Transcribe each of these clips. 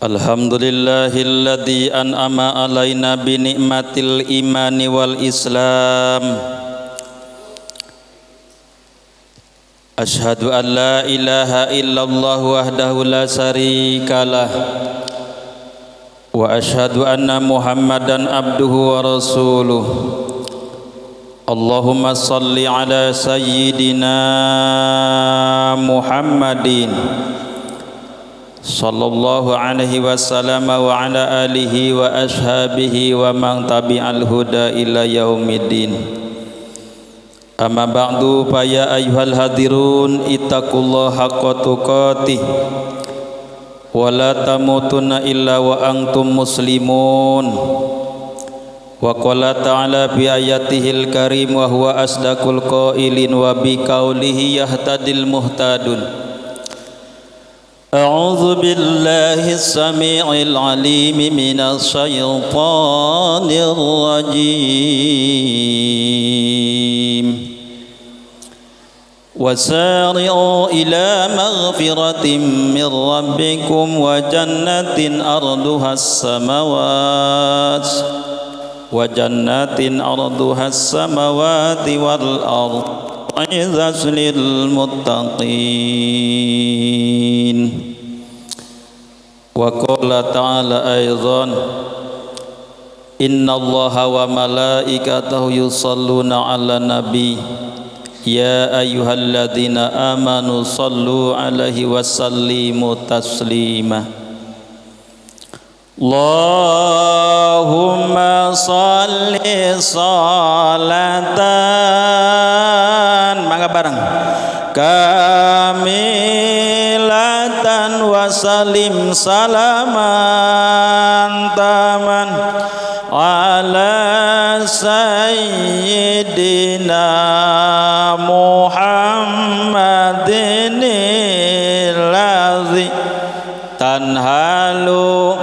Alhamdulillahilladzi an'ama alaina bi ni'matil imani wal islam. Asyhadu an la ilaha illallah wahdahu la syarikalah wa asyhadu anna Muhammadan abduhu wa rasuluh. Allahumma salli ala sayyidina Muhammadin sallallahu alaihi wasallam wa ala alihi wa ashabihi wa man tabi'al huda ila yaumiddin. Amma ba'du, fa ya ayyuhal hadirun ittaqullaha haqqa tuqatih wa la tamutunna illa wa antum muslimun. Wa qala ta'ala bi ayatihil karim wa huwa asdaqul qailin wa bi qawlihi yahtadil muhtadun. A'udzu billahi as-sami'il 'alim minasy syaithanir rajim. Wasari'u ila maghfiratin min rabbikum wa jannatin 'arduha as-samawati wa jannatin 'arduha as-samawati wal ardh u'iddat lil muttaqin. Wa qala ta'ala aidan innallaha wa malaikatahu yusalluna 'alan nabi ya ayyuhalladzina amanu sallu 'alaihi wa sallimu taslima. Allahumma salli salatan mangga bareng kamilatan wa salim salaman taman ala sayyidina Muhammadin allazi tanhalu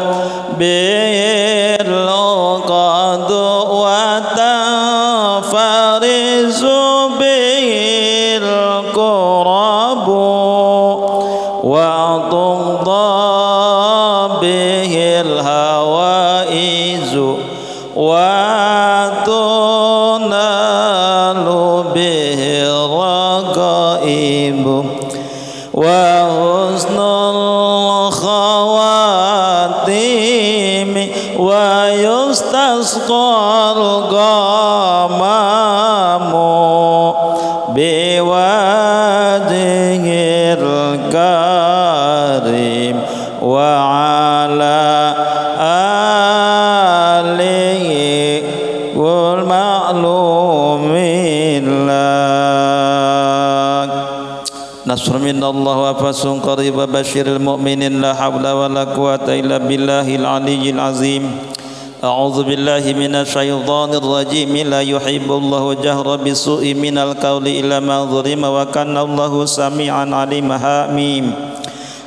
bil uqad wa tanfarizu bil qurabu wa tuqda bihil hawaizu wa tunalu bihir raqaibu wa husnul khawatim wa yustasqal ghamamu biwajhil karim wa ala alihi wal ma'lumin lak. Nasr minallah wa fasun qarib wa basyiril mu'minin la hawla wa la quwata illa billahil aliyyil azim. A'udzu billahi minasyaitonir rajim. La yuhibbullahu jahra bisu'i minal qawli illa man dzulima wa kana Allahu sami'an 'alima. Hamim.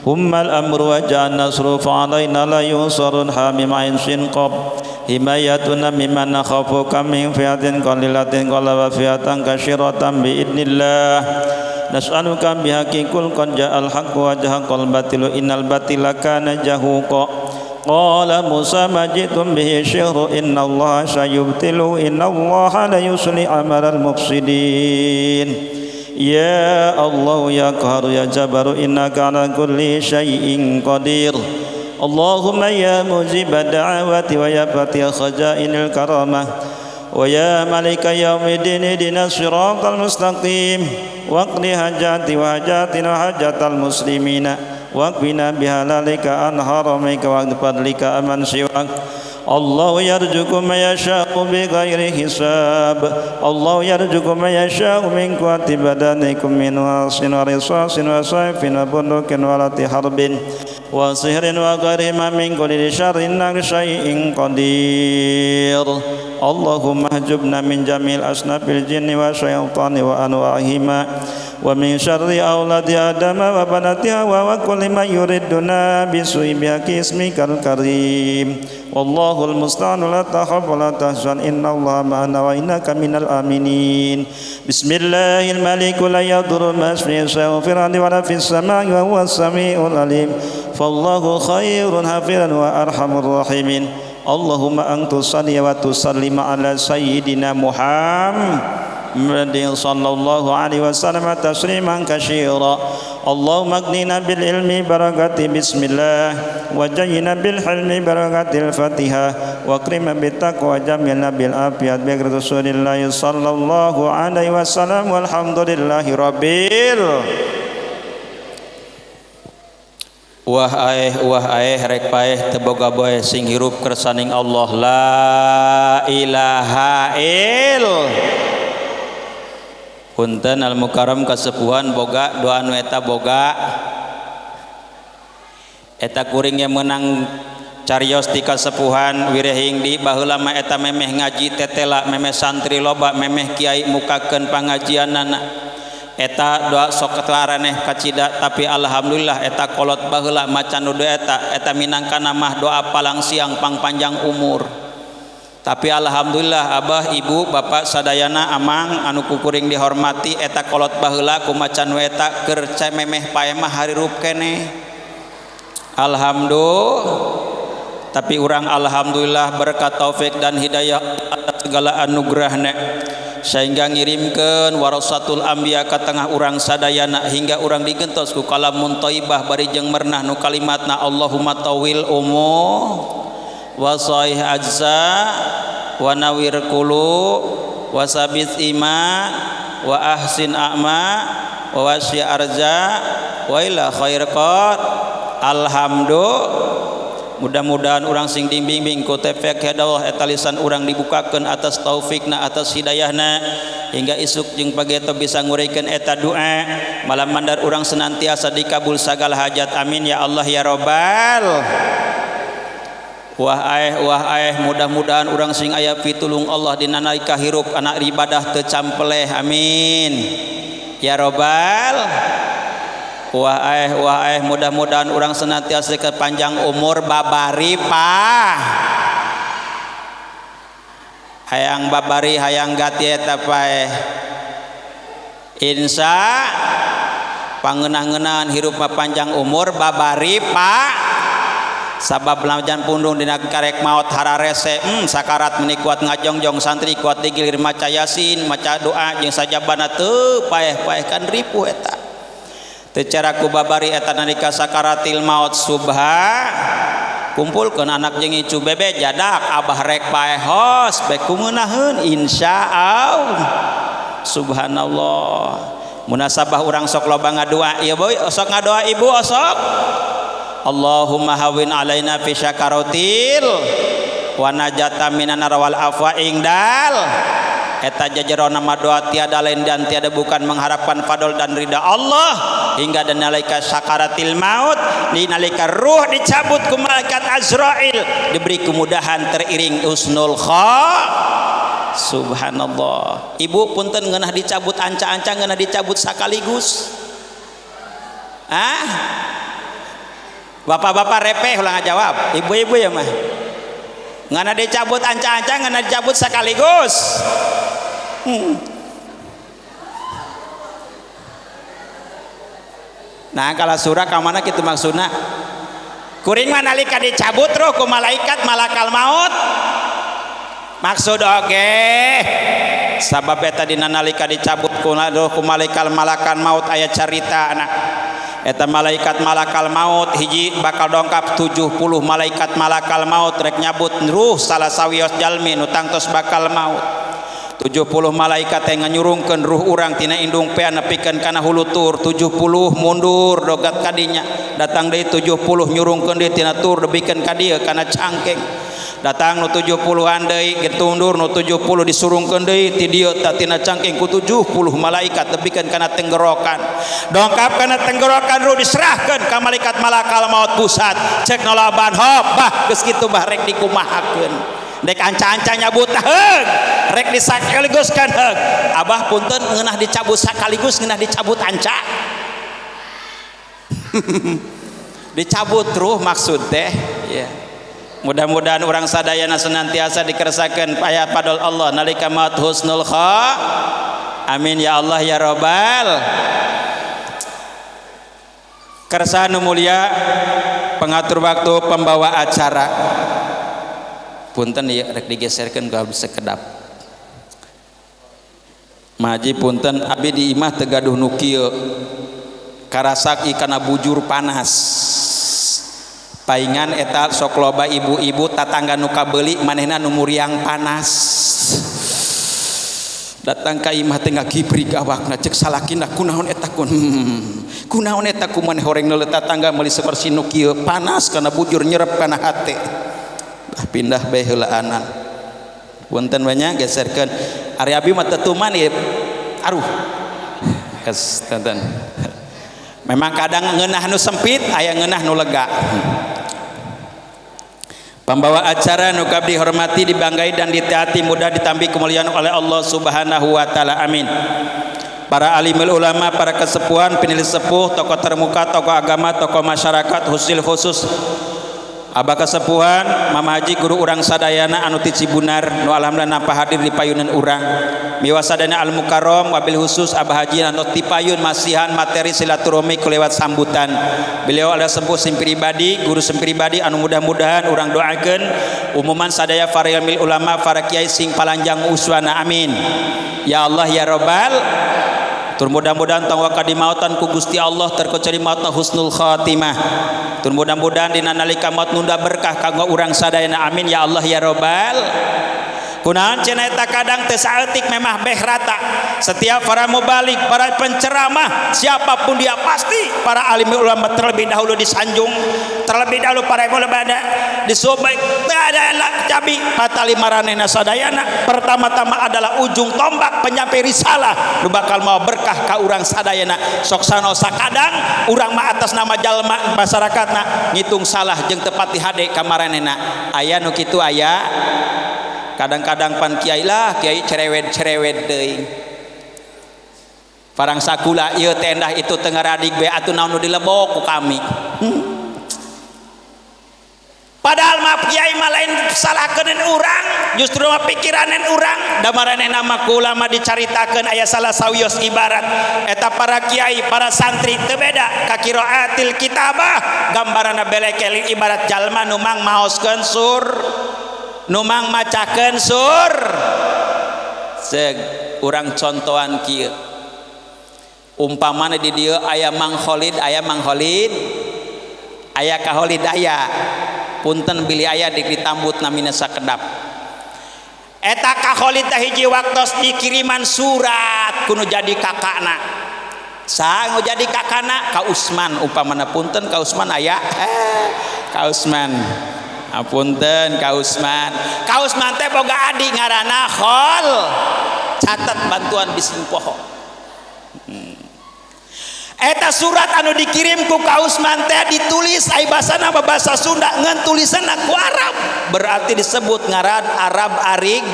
Hummal amru wa ja'an nasru fa'alaina la yunsarun. Hamim ain sin qaf. Himayatuna mimman nakhafu kam min fi'atin qalilatin qala wa fi'atan katsiratan bi idnillah. Nas'aluka bihaqqi kul qad ja'al haqqu wa jahaqal batilu innal batila kana jahuqa. Qala Musa ma ji'tum bihi sihru innallaha sayubtilu innallaha la yusli amalal mufsidin. Ya Allah ya Qahhar ya Jabbar innaka ala kulli syai'in qadir. Allahumma ya mujibad da'awati wa ya fatihal khazainil karamah wa ya malika yaumiddin ihdinas siratal mustaqim waqdi hajati wa hajatina hajatal muslimina waqina bihalalika an haramika wa fadlika aman siwak. Allahu yarzuqu man yasha'u bighairi hisab. Allahu yarzuqu man yasha'u min quwwati badanikum min wasin wa risasin wa sayfin wa bundukin wa lati harbin wa sihrin wa ghairihi ma min kulli syarrin syai'in qadir. اللهم احجبنا من جميع أصناف الجن والشيطان وأنواعهما ومن شر أولاد آدم وبناتها وكل من يريدنا بسوء بحق اسمك الكريم والله المستعان لا تخف ولا تحزن إن الله معنا وإنك من الآمنين بسم الله الملك لا يضر مع اسمه شيء في الأرض ولا في السماء وهو السميع العليم فالله خير حافظا وأرحم الراحمين اللهم أن تصلي وتسلم على سيدنا محمد صلى الله عليه وسلم تسليما كثيرا اللهم اغننا بالعلم بركة بسم الله وزينا بالحلم بركة الفاتحة واكرمنا بالتقوى وجملنا بالعافية بحق رسول الله صلى الله عليه وسلم والحمد لله رب. Wah aeh rek paeh teu boga boe sing hirup kersaning Allah la ilaha il. Punten al mukarram kasepuhan boga doa nu eta boga eta kuring ge meunang carios ti kasepuhan wirehing di baheula mah eta memeh ngaji tetela memeh santri loba memeh kiai mukakeun pangajianana eta doa sok araneh kacida tapi alhamdulillah eta kolot baheula macan nu eta eta minangkana mah doa palang siang pangpanjang umur tapi alhamdulillah abah ibu bapak sadayana amang anu kukuring dihormati eta kolot baheula ku macan nu eta keur memeh pae mah harirup keneh alhamdulillah tapi urang alhamdulillah berkat taufik dan hidayah atas segala anugerahna sehingga ngirimkeun warasatul anbiya ka tengah urang sadayana hingga urang digentos ku kalamun thayyibah bari jeung mernah nu kalimatna Allahumma tawil umur wa sahih ajza wa nawir qulub wa sabit iman wa ahsin a'ma wa wasi arja wa ila khair qad alhamdulillah. Mudah-mudahan urang sing dibimbing ku taufik hidayah eta lisan urang dibukakeun atas taufikna atas hidayahna hingga isuk jeung pageto bisa ngurikeun eta doa malam mandar urang senantiasa dikabul sagala hajat amin ya Allah ya robbal. Wah aeh mudah-mudahan urang sing aya pitulung Allah dina nalika hirup anak ibadah teu campeleh amin ya robbal. Wah aeh mudah-mudahan urang senantiasa kepanjang umur babari pah hayang babari hayang gati eta paeh insya pangeunah-ngeunahan hirup mah panjang umur babari pak sabab lajan pundung dina karek maot hararese sakarat meni kuat ngajongjong santri kuat digilir maca yasin maca doa jeung sajabana teu paeh-paeh kan ripuh eta teu cara ku babari eta nalika sakaratil maot subha kumpulkeun anak jeung incu bebe jadak abah rek paeh hos bek ku ngeunaheun insyaallah subhanallah munasabah urang sok loba ngadoa ieu boy sok ngadoa ibu osok Allahumma hawin alaina fi syakaratil wa najata minan nar wal afwa ingdal eta jajerona mah doa tiada lain dan tiada bukan mengharapkan fadl dan ridha Allah hingga dan nalika sakaratil maut di nalika ruh dicabut ku malaikat Azrail diberi kemudahan teriring husnul kha subhanallah. Ibu punten ngeunah dicabut anca-anca ngeunah dicabut sekaligus ah bapak-bapak repeh ulah ngajawab ibu-ibu ya mah ngeunah dicabut anca-anca ngeunah dicabut sekaligus. Nah kalau surah ka mana kitu maksudna kuring mah nalika dicabut roh ku malaikat malakal maut maksud oge sabab eta dina nalika dicabut ku roh ku malaikat malakal maut aya carita anak eta malaikat malakal maut hiji bakal dongkap 70 malaikat malakal maut rek nyabut ruh salah sawios jalmi nu tangtos bakal maut 70 malaikat yang nganyurungkeun ruh urang tina indung pea nepikeun kana hulu tur 70 mundur dogat kadinya datang deui 70 nyurungkeun deui tina tur debikeun ka dieu kana cangkeng datang nu 70-an deui getundur nu 70 disurungkeun deui ti dieu ta tina cangkeng ku 70 malaikat debikeun kana tenggorokan dongkap kana tenggorokan ruh diserahkeun ka malaikat malakal maut pusat cek nolaban hop bah geus kitu bah rek dikumahakeun. Dek anca-anca nyabut heug, rek disakaligus kan heug. Abah punten ngeunah dicabut sakaligus ngeunah dicabut anca. Dicabut ruh maksud teh ya. Mudah-mudahan urang sadayana senantiasa dikersakeun aya padol Allah nalika maut husnul kha. Amin ya Allah ya Rabbal. Kersa nu mulia pengatur waktu pembawa acara. Punten ieu rek digeserkeun ku abdi sekedap. Maji punten abdi di imah teu gaduh nu kieu. Karasak kana bujur panas. Paingan eta sok loba ibu-ibu tatangga nu kabeuli manehna nu muriang panas. Datang ka imah teh ngagibrig awakna cek salakina kunaon eta kun. Kunaon eta ku maneh horeng neuleuh tatangga meuli sapersi nu kieu panas kana bujur nyerep kana hate. Lah pindah bae heulaanan. Punten banyak geserkeun. Ari abi mah tetuman ieu. Aruh. Kes tonton. Memang kadang ngeunah nu sempit aya ngeunah nu lega. Pembawa acara nu abdi hormati, dibanggai dan ditaati, mudah ditampi kemuliaan oleh Allah Subhanahu wa taala. Amin. Para alimul ulama, para kesepuhan, pinilis sepuh, tokoh termuka, tokoh agama, tokoh masyarakat, khusus khusus abah kesepuhan, Mama Haji guru urang sadayana anu ti Cibunar nu alhamdulillah nampa hadir di payunan urang. Miwa sadayana al mukarram wabil khusus Abah Haji anu ti payun masihan materi silaturahmi lewat sambutan. Beliau adalah sepuh sim pribadi, guru sim pribadi anu mudah-mudahan urang doakeun umuman sadaya para ilmu ulama, para kiai sing palanjang uswana. Amin. Ya Allah ya Rabbal. Tur mudah-mudahan tong waka dimautan ku Gusti Allah terkecuali mautna husnul khatimah. Tur mudah-mudahan dina nalika maut nunda berkah kanggo urang sadayana. Amin ya Allah ya Rabbal. Kunaon cenah eta kadang teu saeutik memah beh rata. Setiap para mubalik, para penceramah, siapapun dia pasti para alim ulama terlebih dahulu disanjung, terlebih dahulu para ulama disobek, teu ada cabi patali maranehna sadayana. Pertama-tama adalah ujung tombak penyampai risalah nu bakal mau berkah ka urang sadayana. Sok sano sakadang urang mah atas nama jalma masyarakatna ngitung salah jeung tepat di hade ka maranehna. Aya nu kitu aya. Kadang-kadang pan kiai lah kiai cerewet-cerewet teuing. Parang sakula ieu teh itu teu ngaradig be atuh naon nu dilebok ku kami. Padahal mah kiai mah lain salahkeun urang, justru mah pikiranan urang. Da maranehna mah ku ulama dicaritakeun aya salah sawios ibarat eta para kiai, para santri teu beda ka qiraatil kitabah, gambaranna belekel ibarat jalma nu mang maoskeun sur, nu mang macakeun sur. Ceuk urang contohan kieu. Umpamana di dieu aya Mang Kholid, aya Mang Kholid, aya Ka Kholid aya. Punten bilih aya ditambut namina sakedap. Eta Ka Kholid teh hiji waktos dikiriman surat kudu jadi kakakna. Saha nu jadi kakakna? Ka Usman umpamana punten Ka Usman aya. Ka Usman. Apunten Ka Usman. Ka Usman teh boga adik ngaranna Khol. Catat bantuan bising poho. Eta surat anu dikirim ku Ka Usman teh ditulis ai basana bahasa Sunda ngan tulisanna ku Arab. Berarti disebut ngaran Arab Arig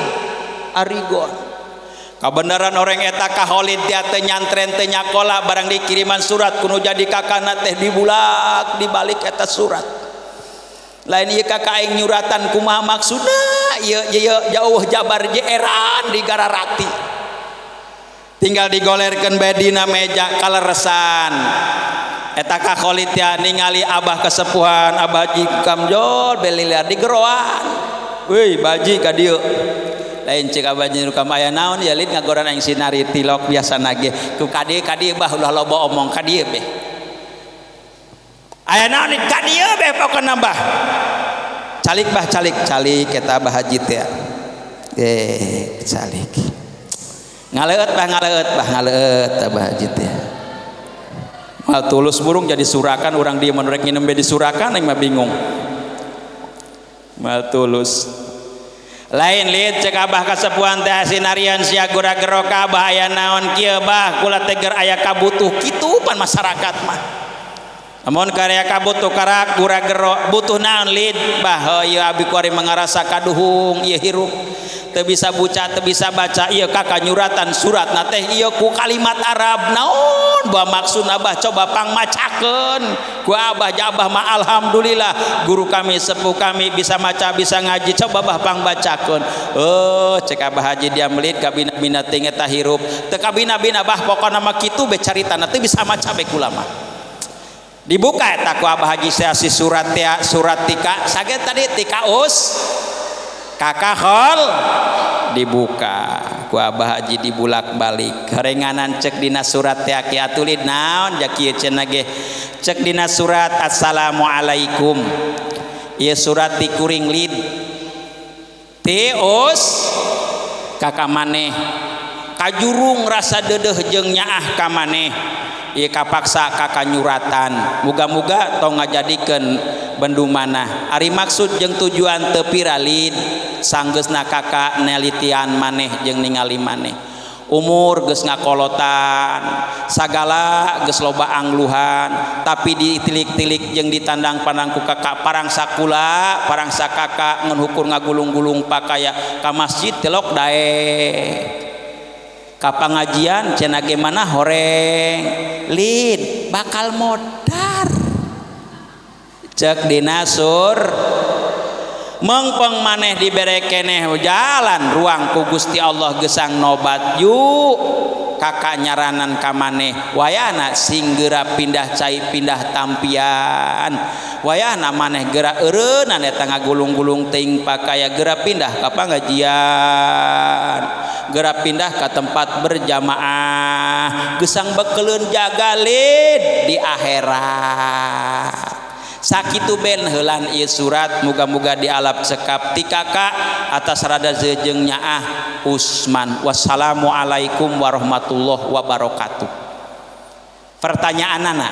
Arigon. Kabeneran orang eta Ka Kholid teh teu nyantren teu nyakola barang dikiriman surat kudu jadi kakana teh dibulak dibalik eta surat. Lain ieu kakak aing nyuratan kumaha maksudna ieu ieu jauh jabar jeeran di gararati. Tinggal digolerkeun bae dina meja kaleresan. Eta Ka Kholid teh ningali abah kesepuhan abah Haji Kamjol belilar digeroan. Weuy baji ka dieu. Lain cek abah Haji Kam aya naon ya lid ngagoran aing sinari tilok biasana ge. Ku ka dieu ka dieu bah ulah loba omong ka dieu beh. Aya naon ka dieu beh pokona bah. Calik bah calik calik eta abah Haji teh. Calik. Ngaleueut bah ngaleueut bah ngaleueut abah Haji teh. Mal tulus burung jadi surakan urang dieu mun rek nginum be disurakan aing mah bingung. Mal tulus. Lain liit cek abah kasepuhan teh sinarian sia gura-gero ka abah aya naon kieu bah kula teh ger aya kabutuh kitu pan masyarakat mah. Namun karya ka butuh karak gura gero butuh naon lid bah ieu abi kuari mangarasa kaduhung ieu hirup teu bisa buca teu bisa baca ieu kakak nyuratan surat na teh ieu ku kalimat Arab naon bah maksud abah coba pangmacakeun ku abah jabah mah alhamdulillah guru kami sepuh kami bisa maca bisa ngaji coba bah pangbacakeun. Oh, cek abah haji dia melit kabina-bina ting eta hirup teu kabina-bina bah pokona mah kitu be caritana teu bisa maca be kulama dibuka eta ku abah haji si surat teh surat tika saget tadi tika us kakak khol dibuka ku abah haji dibulak balik harenganan cek dina surat teh ki atulid naon ja kieu cenah ge cek dina surat assalamualaikum ieu surat ti kuring lid ti us kakak maneh kajurung rasa dedeh jeung nyaah ka maneh ieu kapaksa kakak nyuratan muga-muga tong ngajadikeun bendu manah ari maksud jeung tujuan teu piralid sanggeusna kakak nelitian maneh jeung ningali maneh umur geus ngakolotan sagala geus loba angluhan tapi ditilik-tilik jeung ditandang pandang ku kakak parang sakula parang sakakak ngan hukur ngagulung-gulung pakaya ka masjid telok daek ka pangajian cenah ge mana horeng lid bakal modar cek dina sur mengpeng maneh dibere keneh jalan ruang ku Gusti Allah gesang nobat yuk kakak nyaranan ka maneh wayahna sing geura pindah cai pindah tampian wayahna maneh geura eureunnan eta ngagulung-gulung teuing pakaya geura pindah ka pangajian geura pindah ka tempat berjamaah gesang bekeleun jaga lid di akhirat sakitu ben heulan ieu surat muga-muga dialap cekap ti kakak atas rada jeung nyaah Usman. Wassalamualaikum warahmatullahi wabarakatuh. Pertanyaanana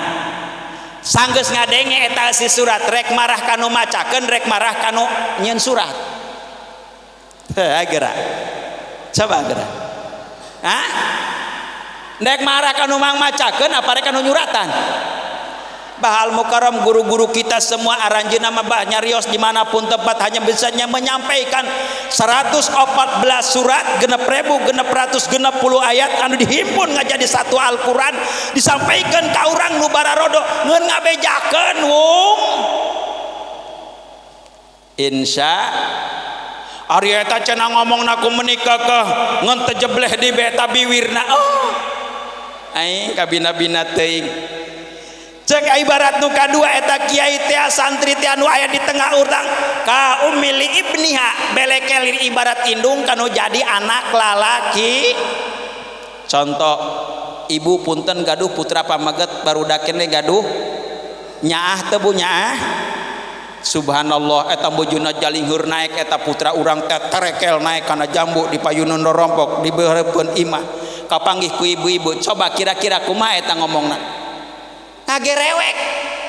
sanggeus ngadenge eta si surat rek marah kanu macakeun rek marah kanu nyieun surat heuh geura coba geura hah rek marah kanu mang macakeun apa rek kanu nyuratan. Bahal Mukarram guru-guru kita semua aranjeunna mah bah nyarios dimanapun tempat hanya bisanya menyampaikan 114 surat 6.660 ayat anu dihimpun ngajadi satu Al-Quran disampaikan ka urang nu bararodo ngeun ngabejakeun wung insya ari eta cenah ngomongna ku menikah ke ngeun teu jebleh di beta biwirna oh aing kabina-bina teuing. Cek ibarat nu kadua eta kiai teh santri teh anu aya di tengah urang ka umili ibniha belekel ibarat indung kanu jadi anak lalaki. Contoh ibu punten gaduh putra pamaget barudak keneh gaduh nyaah teu bu nyaah subhanallah eta bojona jalingheur naek eta putra urang teh terekel naek kana jambu di payunan rompok di beureupkeun imah kapanggih ku ibu-ibu coba kira-kira kumaha eta ngomongna ngagerewek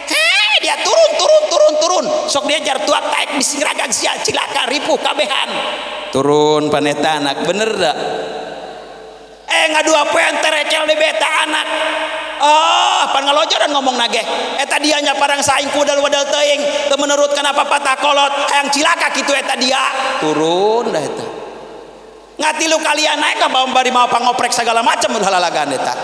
hei dia turun turun turun turun sok dia jar tuak taek bising ragag sia cilaka ripuh kabehan turun paneta anak bener dak ngadu apa yang terecel di beta anak oh pan ngalojaran ngomong nage eta dianya parang saing kudal wadal teuing teu menurutkan apa patah kolot hayang cilaka kitu eta dia turun dah eta ngatilu kalian naik ka bari mau pangoprek segala macam halalagan eta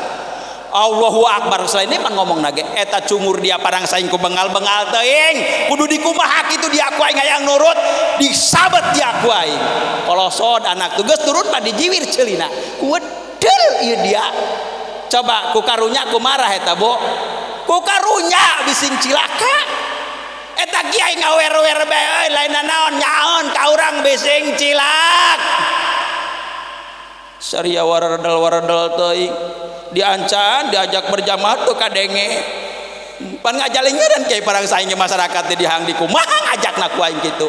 Allahu Akbar selain ini pan ngomong nage eta cungur dia parang saing ku bengal-bengal teuing kudu dikumaha kitu dia ku aing hayang nurut disabet dia ku aing kolosod anak tugas turun pan dijiwir ceulina kuwedel ieu dia coba ku karunya ku marah eta bu ku karunya bising cilaka eta kiai ngawer-wer bae lain naon nyaon ka urang bising cilak saria waradal-waradal teuing diancan diajak berjamaah tuh kadenge pan ngajalingeun kiai parang saing masyarakat di hang di kumaha ngajakna ku aing kitu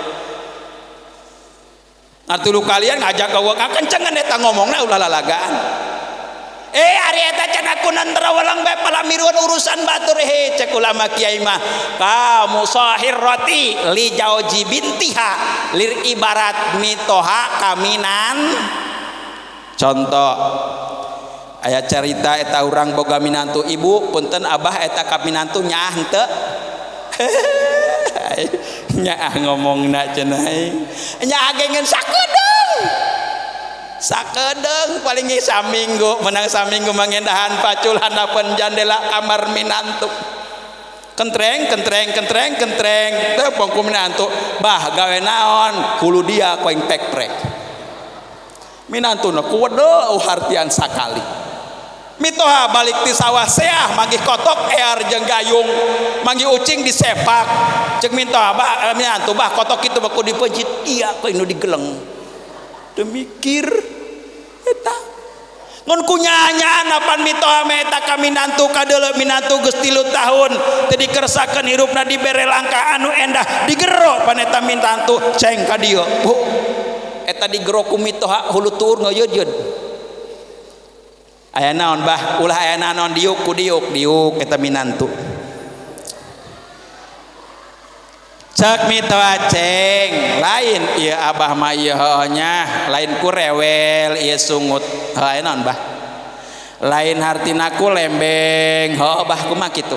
ngartulu kalian ngajak ka kakencengan eta ngomongna ulah lalagaan ari eta cenah kunan terawalang bae palamiruan urusan batur he cek ulama kiai mah ka musahirati li jauji bintiha lir ibarat mitoha kaminan. Contoh Aya carita eta urang boga minantu ibu punten abah eta ka minantu nyaah henteu. Nyaah ngomongna cenah nyaah ge ngan sakedeung. Sakedeung paling ge saminggu menang saminggu mangendahan pacul handapeun jandela kamar minantu. Kentreng kentreng kentreng kentreng teu pongku minantu bah gawe naon hulu dia ku aing pek-prek. Minantuna kuwedel hartian sakali. Mitoha balik ti sawah seah manggih kotok ear jeung gayung manggih ucing disepak ceuk mitoha bah minantu bah kotok kitu mah kudu dipeuncit iya ku nu digeleng teu mikir eta ngan kunyanyaan apan mitoha mah eta ka minantu kadeuleu minantu geus 3 tahun teu dikersakeun hirupna dibere langkah anu endah digero pan eta minantu ceng ka dieu bu eta digero ku mitoha hulu tuur ngayeud-yeud aya naon bah ulah aya naon diuk ku diuk diuk eta minantu cek mitoha ceng lain ieu abah mah ieu heuh nya lain ku rewel ieu sungut heuh aya naon bah lain hartina ku lembeng heuh bah kumaha kitu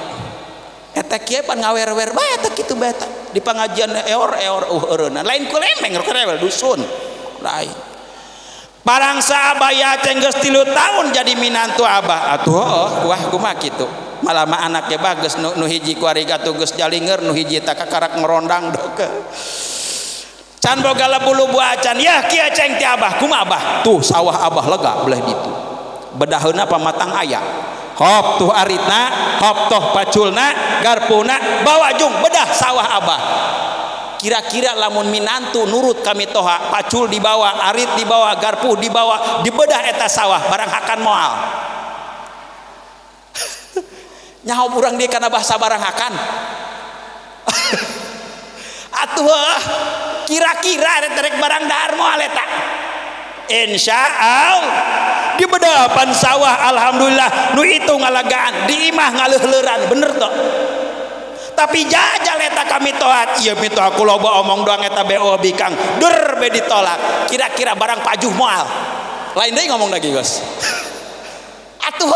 eta kieu pan ngawer-wer bae eta kitu bae eta di pangajian eor-eor eureunna lain ku lembeng ku rewel dusun lain barang saabaya ceng geus 3 tahun jadi minantu abah atuh heuh kuah kumaha kitu malah mah anaknya bagus nu hiji kuari gatuh geus jalinger nu hiji tak kakarak ngerondang doke can boga lebu-lebu acan ya kieu ceng ti abah kumaha abah tuh sawah abah lega belah ditu bedaheuna pamatang aya hop tuh aritna hop toh paculna garpuna bawa jung bedah sawah abah. Kira-kira lamun minantu nurut kami toha pacul dibawa arit dibawa garpuh dibawa dibedah eta sawah barang hakan moal nyaho urang dia kana bahasa barang hakan atuh kira-kira rek barang dahar moal eta insyaallah dibedah pan sawah alhamdulillah nu itu ngalagaan di imah ngaleuhleuran bener toh. Tapi jajal eta kami toat ieu mitoha ku loba omong doang eta BO bikang dur be ditolak kira-kira barang pajuh moal lain deui ngomong lagi guys atuh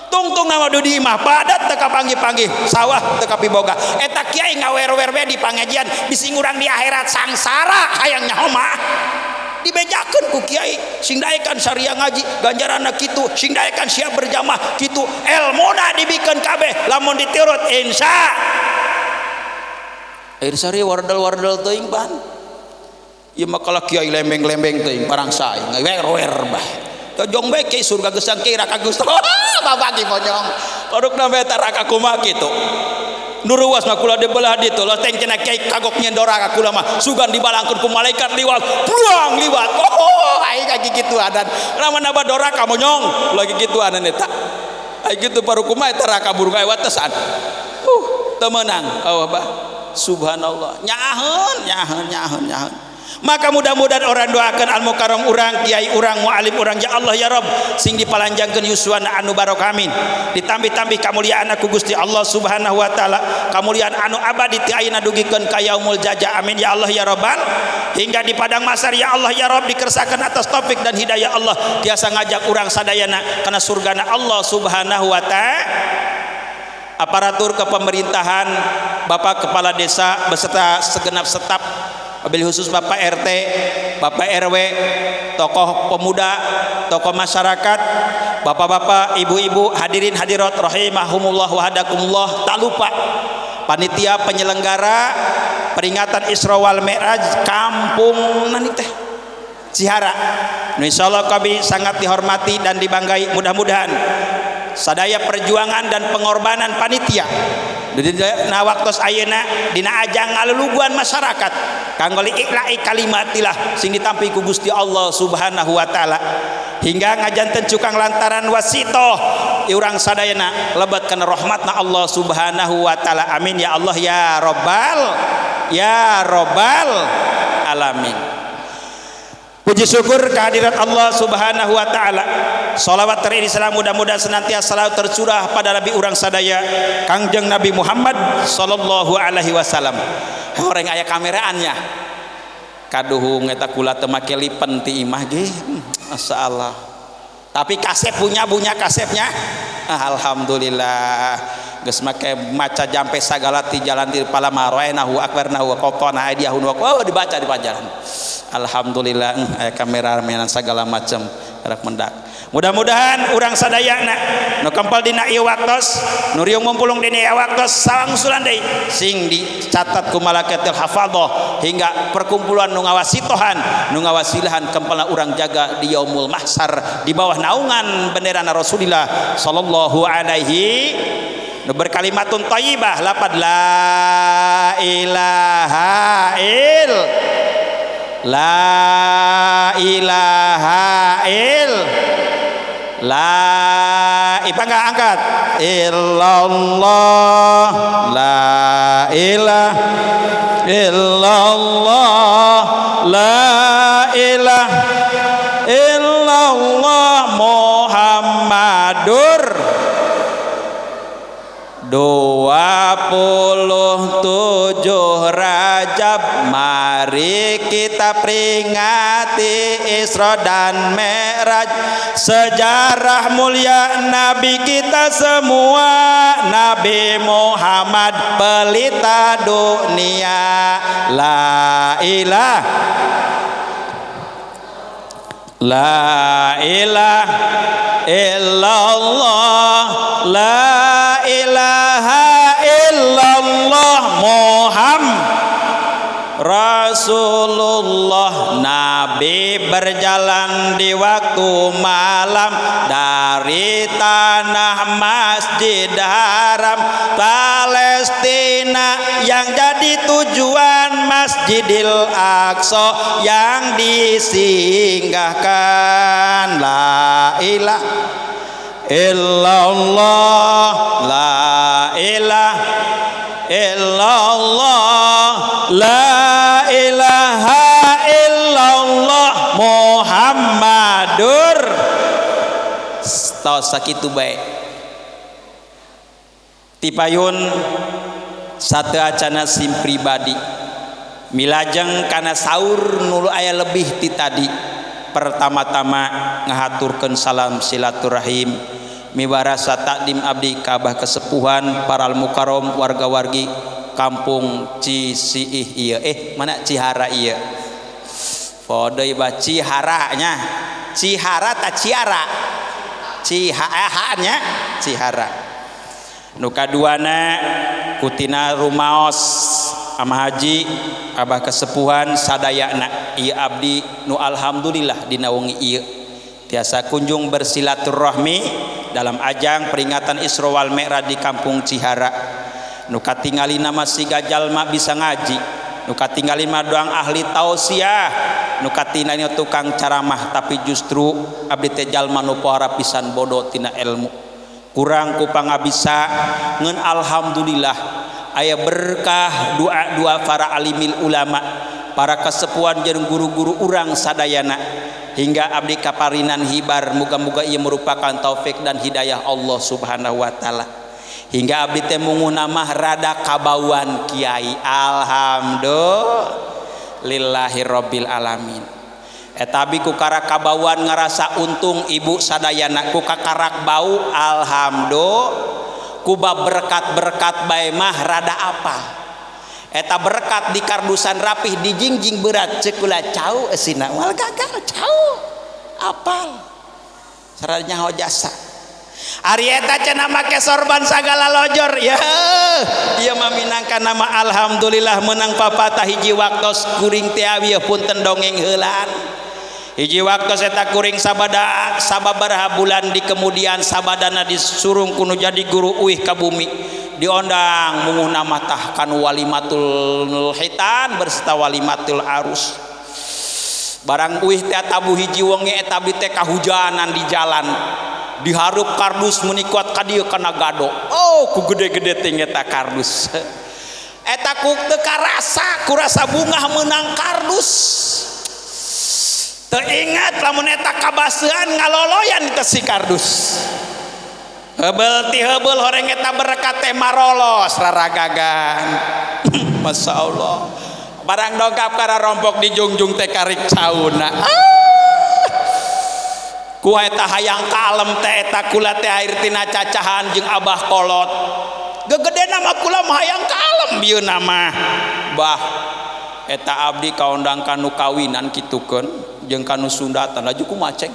tungtung nama di imah padat teu kapanggih-panggih sawah teu kapiboga eta kiai ngawer-wer we di pangajian bisi ngurang di akhirat sangsara hayang nyaho mah dibejakeun ku kiai sing daekan syariah ngaji ganjaranna kitu sing daekan siap berjamaah kitu elmuna dibikeun kabeh lamun diturut insya air syariah wardel-wardel teuing pan ieu mah kalah kiai lembeng-lembeng teuing parang sae ngawer-wer bah tojong bae kiai surga geusang kiai raka Gusti babagi pojong padukna bae raka kumaha kitu nuruwas mah kula dibelah ditu loteng cenah kiai kagok nyendora ka kula mah sugan dibalangkeun ku malaikat liwat buang liwat oh aing ka kikituanan lamun abah doraka monyong lagi kituanan eta aing kitu baru kumaha eta raka burung aya watesan teu meunang oh bah subhanallah nyaaheun nyaaheun nyaaheun nyaaheun maka mudah-mudahan orang doakan al mukarram urang kiai urang muallim urang ya Allah ya Rabb sing dipalanjangkeun yuswana anu barokah amin ditambih-tambih kamuliaan ku Gusti Allah Subhanahu wa taala kamuliaan anu abadi ti ayeuna dugikeun ka yaumul jaza amin ya Allah ya Rabbal hingga di padang mahsyar ya Allah ya Rabb dikersakeun atas taufik dan hidayah Allah tiasa ngajak urang sadayana kana surgana Allah Subhanahu wa taala. Aparatur kepemerintahan Bapak Kepala Desa beserta segenap staf wabil khusus Bapak RT, Bapak RW, tokoh pemuda, tokoh masyarakat, bapak-bapak, ibu-ibu, hadirin hadirat rahimahumullah wa hadakumullah. Tak lupa panitia penyelenggara peringatan Isra wal Mi'raj Kampung nani teh Cihara. Insyaallah kami sangat dihormati dan dibanggai. Mudah-mudahan sadaya perjuangan dan pengorbanan panitia dina waktos ayeuna dina ajang ngaluluguan masyarakat kanggo liiklai kalimatillah sing ditampi ku Gusti Allah Subhanahu wa taala hingga ngajanten cukang lantaran wasitoh urang sadayana lebet kana rahmatna Allah Subhanahu wa taala amin ya Allah ya rabbal alamin. Puji syukur kehadirat Allah Subhanahu wa taala. Salawat teriring salam mudah-mudahan senantiasa selalu tercurah pada nabi urang sadaya Kangjeng Nabi Muhammad sallallahu alaihi wasallam. Horeng aya kameraannya. Kaduhung eta kula teu make lipen ti imah ge. Masyaallah. Tapi kasep punya punya kasepnya. Alhamdulillah geus make maca jampe sagala ti jalan ti palama roenahu akbarnahu qatana aydiyahun wa oh dibaca di pajaran. Alhamdulillah aya kameramenan segala macam rek mendak. Mudah-mudahan urang sadayana nu kempel dina ieu waktos, nu riung mumpulung dina ieu waktos sawangsulan deui sing dicatat ku malaikatul hafadzah hingga perkumpulan nu ngawasitohan, nu ngawasilahan kempelna urang jaga di yaumul mahsyar di bawah naungan bendera Rasulillah sallallahu alaihi nu berkalimatun thayyibah lapad la ilaha il la ilaha il la ipangga angkat illallah la ilaha illallah la ilaha illallah Muhammadur 27 Rajab mari kita peringati Isra dan Mi'raj, sejarah mulia Nabi kita semua, Nabi Muhammad pelita dunia. La ilaha la ilaha illallah la ilaha illallah Muhammad Rasulullah. Nabi berjalan di waktu malam dari tanah Masjid Haram Palestina yang jadi tujuan Masjidil Aqsa yang disinggahkan. La ilaha illallah la ilaha illallah la ilaha illallah Muhammadur tos sakitu bae tipayun sateuacana sim pribadi milajeng kana saur nu aya lebih ti tadi. Pertama-tama ngahaturkeun salam silaturahim miwarasa takdim abdi kabah kesepuhan paral mukarom warga-wargi kampung Cisiih ieu mana Cihara ieu podeui bah Cihara nya Cihara ta Ciara Ciha nya Cihara. Nu kaduana kutina rumaos ama haji abah kesepuhan sadayana ieu abdi nu alhamdulillah dina wengi ieu tiasa kunjung bersilaturahmi dalam ajang peringatan Isra wal Mi'raj di kampung Cihara. Nu katingali nama siga jalma bisa ngaji, nu katingali mah doang ahli tausiah, nu katingali tukang ceramah, tapi justru abdi teh jalma nu pohara pisan bodoh tina ilmu, kurang ku pangabisa. Ngan alhamdulillah aya berkah doa-doa para alimil ulama, para kesepuhan jeung guru-guru urang sadayana hingga abdi kaparinan hibar. Muga-muga ieu merupakan taufik dan hidayah Allah Subhanahu wa taala hingga abdi teh munguh mah rada kabauan kiai. Alhamdulillahirabbil alamin. Eta abdi ku karak kabauan ngarasa untung ibu sadayana ku kakarak bau alhamdulillah kuba berkat-berkat bae mah rada apa eta berkat di kardusan rapih dijingjing berat ceuk kula cau esina moal gagal cau apal saranya ho jasa. Ari eta cenah make sorban sagala lojor ya ieu mah minangka nama alhamdulillah menang papatah hiji waktos kuring teh awieu punten dongeng heulaan hiji waktos eta kuring sabada sababaraha bulan di kemudian sabadana disurung kuno jadi guru uih ka bumi diondang munguh nama tah kanu walimatul hitan berserta walimatul arus barang uih teh tabuh hiji wengi eta abdi teh kahujanan di jalan diharup kardus meuni kuat ka dieu kana gado oh ku gede-gede teh eta kardus eta ku teu karasa kurasa bungah meunang kardus teu ingat lamun eta kabasean ngaloloyan teh si kardus heubel ti heubel horeng eta berkat teh marolos raragagan. Masya Allah barang dongkap kana rompok dijungjung teh karik cauna. Ku eta hayang kalem teh eta kula teh air tina cacahan jeung abah kolot. Gegedena mah kula mah hayang kalem bieu nama. Bah eta abdi kaondang kanu kawinan kitukeun jeung kanu sundatan laju kumaha ceng.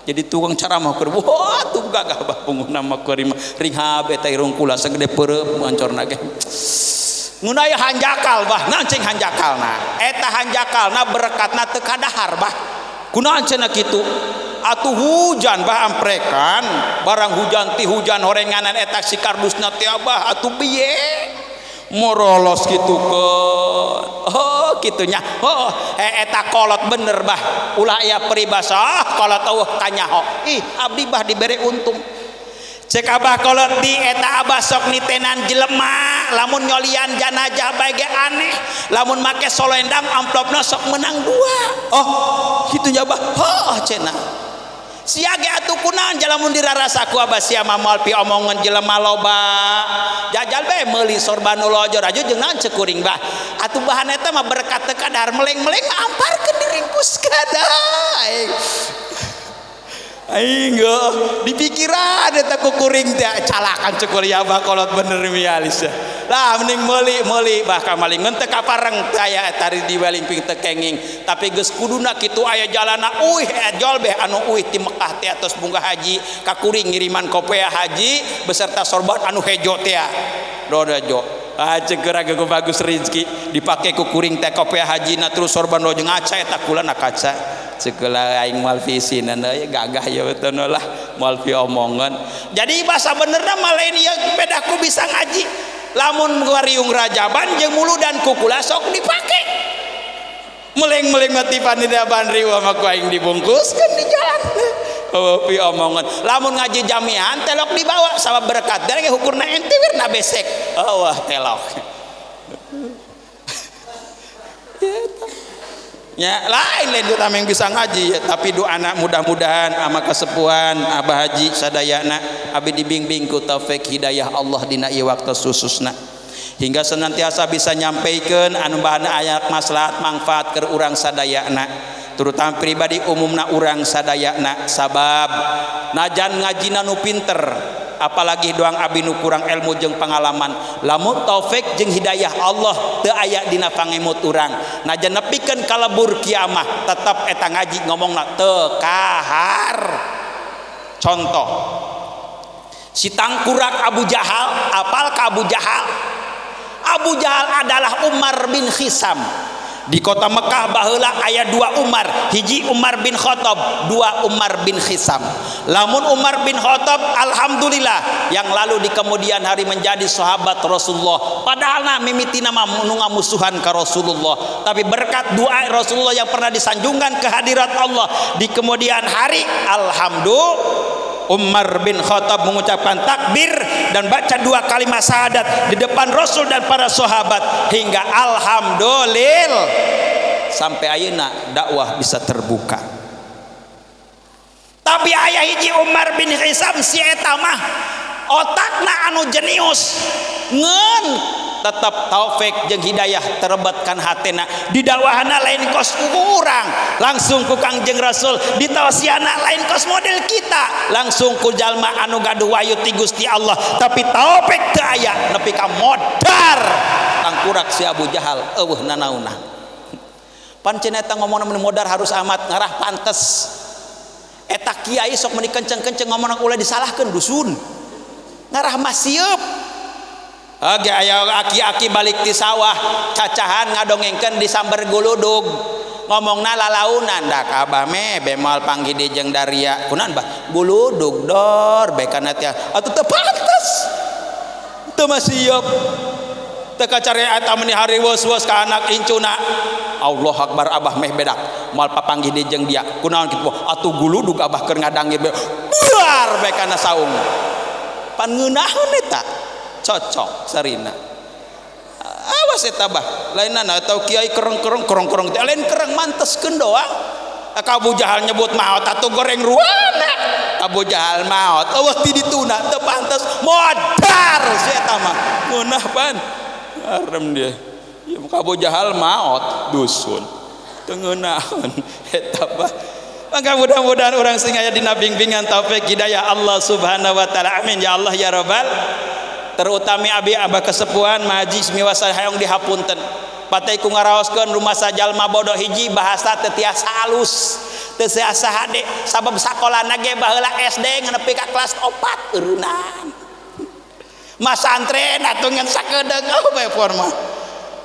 Jadi tukang ceramah keur wah tuh gagah bah pungguna mah keur ringhab eta irung kula sagede peureum ancorna ge. Mun aya hanjakal bah naon cing hanjakalna? Eta hanjakalna berekatna teu kadahar bah. Kunaon cenah kitu? Atuh hujan bah amprekan barang hujan ti hujan horenganan eta si kardusna teh abah atuh biye morolos kitukeun. Oh kitunya. Oh eta kolot bener bah ulah aya peribahasa kolot eueuh kanyaho. Ih abdi bah dibere untung. Cek abah kolot di eta abah sok nitenan jelema lamun nyolian janajah bae ge aneh lamun make solendang amplopna sok menang dua. Oh kitunya bah. Oh cenah. Sia ge atuh kunaon lamun dirarasa ku abah sia mah moal pi omongan jelema loba. Jajal bae meuli sorban nu lojor aju jeung naon ceuk kuring bah. Atuh bahan eta mah berkat teu kadar meleng-meleng amparkeun diringkus kada aing. Aing di pikiran eta ku kuring teh calakan ceuk kuring abah kolot bener mialis. Lah mending meuli-meuli bah kamaling ngeun teu kapareng teu aya eta di walingping teu kenging tapi geus kuduna kitu aya jalana uih ejol beh anu uih ti Mekah teh atos bunga haji ka kuring ngiriman kopea haji beserta sorban anu hejo teh roda jo. Ah ceuk geura ge bagus rezeki dipake ku kuring teh kopea haji na terus sorban rojo ngaca eta kula na kaca. Sekolah aing moal visinan euy gagah ya betul lah moal pi omongan. Jadi bahasa benerna mah lain ieu bedaku bisa ngaji. Lamun wariung rajaban jeung muludan ku kula sok dipake. Meleng-meleng mah ti panida bandri mah ku aing dibungkuskeun di jalan. Oh pi omongan. Lamun ngaji jami'an telok dibawa sabab berkat dari hukurna ente wirna besek. Oh wah telok. Ya lain lain kita yang bisa ngaji ya, tapi doa mudah-mudahan ama kesepuhan abah haji sadayana abi dibimbing ku taufik hidayah Allah dina ieu waktu sususna hingga senantiasa bisa nyampaikan anu bahan ayat maslahat manfaat keur urang sadayana terutama pribadi umumna urang sadayana sabab najan ngajina nu pinter apalagi doang abi nu kurang ilmu jeung pengalaman lamun taufik jeung hidayah Allah teu aya dina pangemut urang najan nepikeun kalebur kiamah tetep eta ngaji ngomongna teu kahar. Contoh si tangkurak Abu Jahal, apal ka Abu Jahal? Abu Jahal adalah Umar bin Hisam. Di kota Mekah baheula aya dua Umar, hiji Umar bin Khattab, dua Umar bin Hisam. Lamun Umar bin Khattab alhamdulillah yang lalu di kemudian hari menjadi sahabat Rasulullah. Padahal na mimitina mah nu ngamusuhan ka Rasulullah, tapi berkat doa Rasulullah yang pernah disanjungkan ke hadirat Allah di kemudian hari alhamdulillah Umar bin Khattab mengucapkan takbir dan baca dua kalimat syahadat di depan Rasul dan para sahabat hingga alhamdulillah sampai ayeuna dakwah bisa terbuka. Tapi aya hiji Umar bin Hisam si eta mah otakna anu jenius ngeun tetap taufik jeung hidayah terebetkan hatena didakwahana lain kos urang langsung ku Kangjeng Rasul ditausiana lain kos model kita langsung ku jalma anu gaduh wahyu ti Gusti Allah tapi taufik teu aya nepi ka modar tangkurak si Abu Jahal eueuh nanauna pan cenah eta ngomongna mun modar harus amat ngarah pantes eta kiai sok meuni kenceng-kenceng ngomongna ulah disalahkeun dusun ngarah mah sieup. Oke, ayo aki-aki balik di sawah cacahan ngadongengkeun di samber guludug ngomongna lalaunan dak abah me bemal panggih di jeung daria kunaon bah guludug dor bekana teh atuh teu pantes teu mah sieup teu kacare eta meuni hariweus-weus ka anak incuna Allah akbar abah meh bedak moal papanggih di jeung dia kunaon kitu atuh guludug abah keur ngadangir buar bekana saung pan ngeunaheun eta cocok sarina awas eta bah lainana atau kiai kereng-kereng kerong-kerong teh lain kereng manteskeun doang. Abu Jahal nyebut maot atuh goreng ruana Abu Jahal maot eueuh ti dituna teu pantes modar si eta mah ngeunah pan arem dia ya Abu Jahal maot dusun teu ngeunaheun eta bah. Maka mudah-mudahan urang sing aya dina bimbingan taufik hidayah Allah Subhanahu wa taala. Amin ya Allah ya rabbal. Terutami abi abah kesepuhan maji semiwasa hayang dihapunten. Pateh ku ngaraoskeun rumah sajalma bodoh hiji bahasa teu tiasa alus, teu tiasa hade sabab sakolana ge baheula SD nepi ka kelas 4 eurunan. Masantren atuh ngan sakedeung oh bae forma.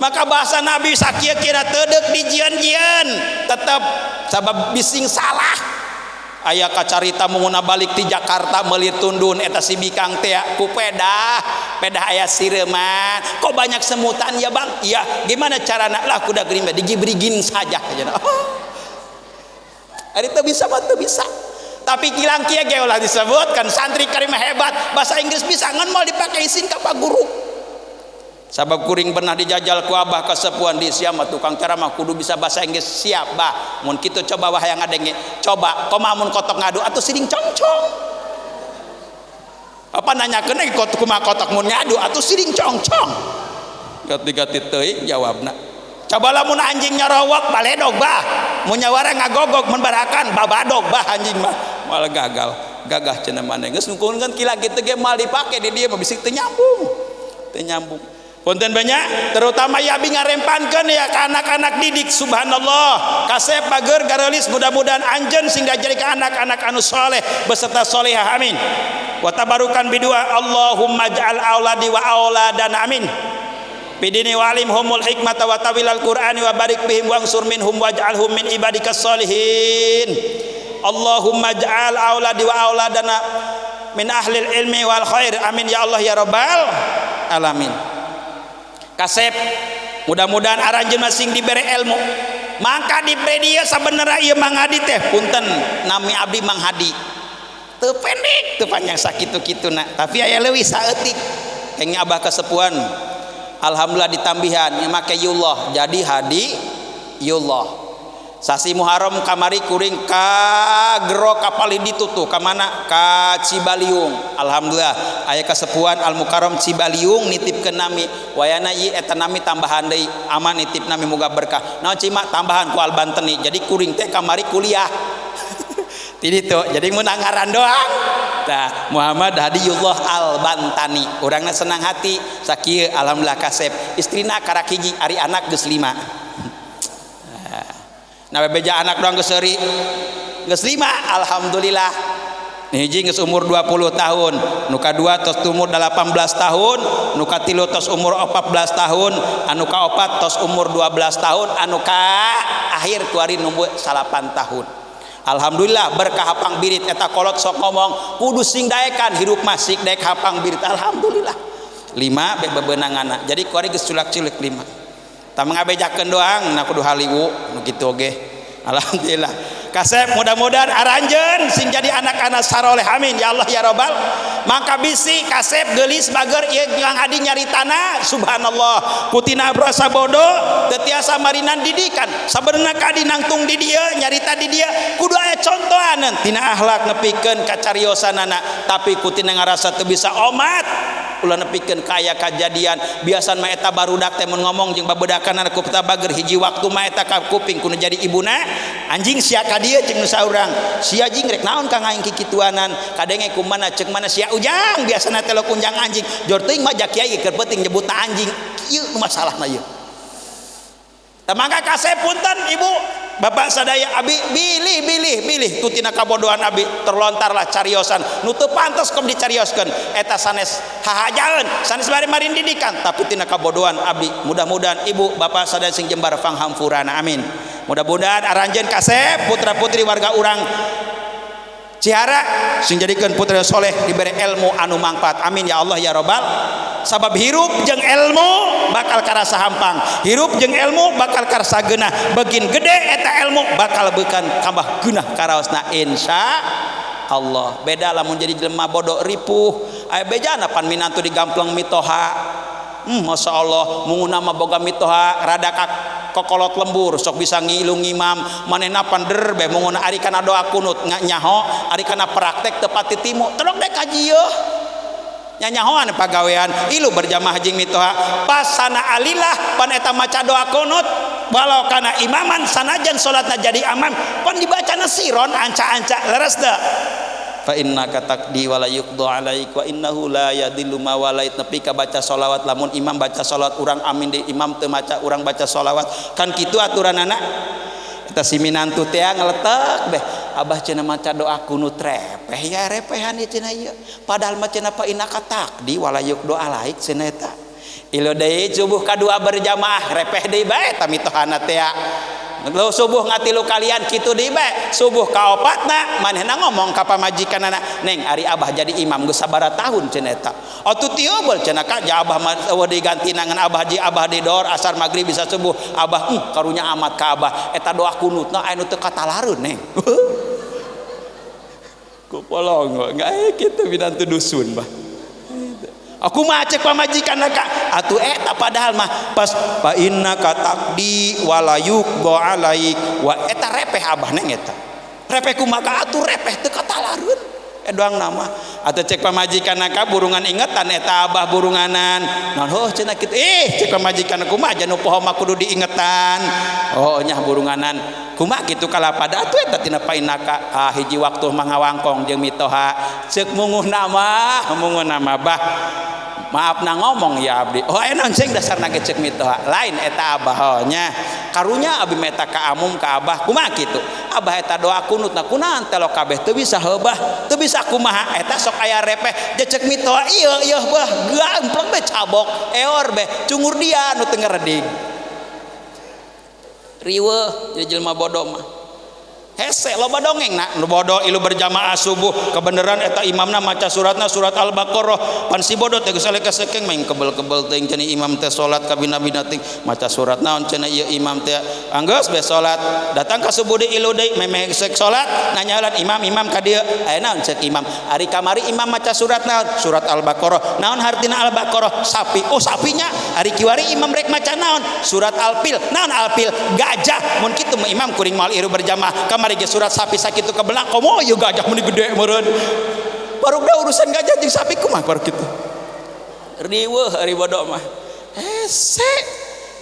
Maka bahasa Nabi sakieu kira teudek dijieun-jieun tetep sabab bising salah. Aya kacarita munguna balik ti Jakarta meuli tundun eta si bikang teh ku pedah, pedah aya sireuman. Kok banyak semutan ya bang? Iya, gimana carana? Lah kuda geuning digibrigin saja. Oh. Ari teu bisa mah teu bisa. Tapi kilang kieu ge ulah disebutkan santri karimah hebat, bahasa Inggris bisa ngan moal dipake isin ka pak guru. Sabab kuring pernah dijajal ku abah kasepuhan di sia mah tukang ceramah kudu bisa bahasa Inggris siap bah. Mun kitu coba wah yang ngadenge. Coba kumaha mun kotok ngadu atuh siring congcong. Apa nanyakeun ge kotok kumaha kotok mun ngadu atuh siring congcong. Gati-gati teuing jawabna. Coba lamun anjing nyorowok baledog bah. Mun nyawara ngagogog mun barakan babadog bah anjing mah. Malah gagal. Gagah cenah maneh. Geus nungkukeun kila kitu ge moal dipake di dieu mah bisi teu nyambung. Teu nyambung. Konten banyak, terutama ya abi ngarempankeun ya ke anak-anak didik subhanallah. Kasep bager garelis mudah-mudahan anjeun sing jadi ke anak-anak anu soleh beserta solehah amin. Wa tabarukan bidua Allahumma ij'al auladi wa auladana amin. Bidini walim humul hikmata wa tawilal qur'ani wa barik bihim wangsur minhum waj'alhum min ibadikas solihin. Allahumma ij'al auladi wa auladana min ahlil ilmi wal khair amin ya Allah ya rabbal alamin. Kasep mudah-mudahan aranjeun masing dibere ilmu. Maka di media sabenerna ieu Mang Hadi teh punten nami abdi Mang Hadi. Teu pendek teu panjang sakitu-kituna, tapi aya leuwih saeutik. Kenging abah kasepuhan. Alhamdulillah ditambihan make yullah jadi Hadi Yullah. Sasi Muharram kamari kuring ka gero kapal ditutuh ka mana ka Cibaliung. Alhamdulillah aya kasepuhan Al Mukarram Cibaliung nitipkeun nami wayana ieu eta nami tambahan deui aman nitip nami muga berkah. Naon cima tambahan ku Al Banteni. Jadi kuring teh kamari kuliah. Ti ditu jadi mun ngaran doang. Tah Muhammad Hadiyullah Al Bantani. Urangna senang hati sakieu alhamdulillah kasep. Istrina karak hiji ari anak geus 5. Nah bebeja anak doang geus seuri geus 5 alhamdulillah. Hiji geus umur 20 tahun, nu kadua tos umur 18 tahun, nu katilu tos umur 14 tahun, anu kaopat tos umur 12 tahun, anu ka akhir kuari numbu 8 tahun. Alhamdulillah berkah hapang birit eta kolot sok ngomong kudu sing daekan hirup mah sing daek hapang birit alhamdulillah. 5 be bebenanganna. Jadi kuari geus culak-culek 5. Tah ngabejakeun doang na kudu haliwu nu kitu oge. Alhamdulillah. Kasep mudah-mudahan aranjeun sing jadi anak-anak saroleh amin ya Allah ya rabbal. Maka bisi kasep geulis bager ieu Kang Hadi nyaritana subhanallah kutina berasa bodoh teu tiasa marinan didikan sabenerna kadi nangtung di dieu nyarita di dieu kudu aya contohaneun tina akhlak nepikeun ka cariosanana tapi kutina ngarasa teu bisa omat ulah nepikeun kaya kajadian biasa mah eta barudak teh mun ngomong jeung babedakan ku bager hiji waktu mah eta ka kuping kudu jadi ibuna anjing sia ka dieu jeung nu saurang sia jing rek naon ka aing kikituanan kadenge ku mana ceuk mana sia ujang biasana teh lo kunjang anjing jor teuing mah kiai keur penting nyebutna anjing ieu masalahna ieu. Tah mangga kasep punten ibu bapak sadaya abi bilih bilih bilih kutina kabodohan abi terlontarlah cariosan nu teu pantes kom dicarioskeun eta sanes hahajaeun sanes bari marin didikan tapi tina kabodohan abi mudah-mudahan ibu bapak sadaya sing jembar panghampurana amin. Mudah-mudahan aranjeun kasep putra putri warga urang Cihara sing jadikeun putra soleh diberi ilmu anu mangfaat amin ya Allah ya robbal. Sabab hirup jeung ilmu bakal karasa hampang, hirup jeung ilmu bakal karasa geunah, begin gede eta ilmu bakal beukan tambah geunah karaosna insya Allah. Beda lamun jadi jelema bodoh ripuh aya bejana pan minantu digampleng mitoha. Masya Allah munguna mah boga mitoha rada kokolot lembur sok bisa ngilu ngimam manehna pan der be munguna ari kana doa kunut nyaho ari kana praktek tepat titimu tolong dek kaji yeuh nyanyahoan pagawean ilu berjamaah jeung mitoha pasana alillah pan eta maca doa kunut Walau kana imaman, sanajan salatna jadi amam, pan dibacana siron anca-anca, leres teu? Fa innaka taqdi wa la yuqda alaik wa innahu la yadillu ma walait. Nepi ka baca sholawat, lamun imam baca sholawat urang amin deui, imam teu maca urang baca sholawat, kan kitu aturanana. Eta si minantu teh ngeletek beh, abah cenah maca doa kunut repeh ya, repehan ieu cenah ieu, padahal mah cenah fa innaka taqdi wa la yuqda alaik cenah eta. Ilu deui subuh kadua berjamaah repeh deui bae eta mitohana teh. Lo subuh ngatilu kalian kitu deui bae, subuh kaopatna manehna ngomong ka pamajikanana, neng ari abah jadi imam geus sabaraha tahun cenah eta. Atuh tieu cenah ka ja abah mah eueuh diganti nangan abah ji abah di dor asar maghrib bisa subuh abah, karunya amat ka abah eta doa kunutna aya nu teu katalareun neng. Ku polong enggak kitu minantu dusun bah. Aku mah cek pamajikan ka atuh eta padahal mah pas fa innaka taqdi wa la yuqda alaik wa eta repeh abah neng eta. Repeh kumaha atuh repeh teu katalareun. Doang nama atuh cek pamajikan ka burungan ingetan eta abah burunganan. Naon heuh cenah kitu. Ih cek pamajikan kumaha anu poho mah kudu diingetan. Oh nyah burunganan. Kumaha kitu kalapada atuh eta tina fa innaka hiji waktu mah ngawangkong jeung mitoha ceuk munguh nama bah. Maaf na ngomong ya abdi. Oh aya naon cing dasarna ge ceuk mitoha. Lain eta abah oh nya. Karunya abi meta ka amum ka abah kumaha kitu. Abah eta doa kunutna kunaon telo kabeh teu bisa heubah, teu bisa kumaha eta sok aya repeh. Je ceuk mitoha ieu ieu bah gampleng be cabok, eor be cungur dia nu teu ngeredig. Riweuh jadi jelema bodoh mah. Hese loba dongeng nak nu bodoh ilu berjamaah subuh kebenaran eta imamna maca suratna surat Al-Baqarah pan si bodoh teh geus sekeng main kebel-kebel teuing cenah imam teh salat kabina-bina teuing maca surat naon cenah ieu imam teh anggeus be salat datang ka subuh deui ilu deui memeh sek salat nanyalan imam-imam ka dieu aya naon cek imam ari kamari imam maca surat naon surat Al-Baqarah naon hartina Al-Baqarah sapi oh sapinya ari kiwari imam rek maca naon surat Al-Fil naon Al-Fil gajah mun kitu mah imam kuring moal iru berjamaah kamari ge surat sapi sakitu kebelah komo ieu gajah meni gede meureun baru da urusan gajah jeung sapi kumaha baru kitu riweuh ari bodoh mah hese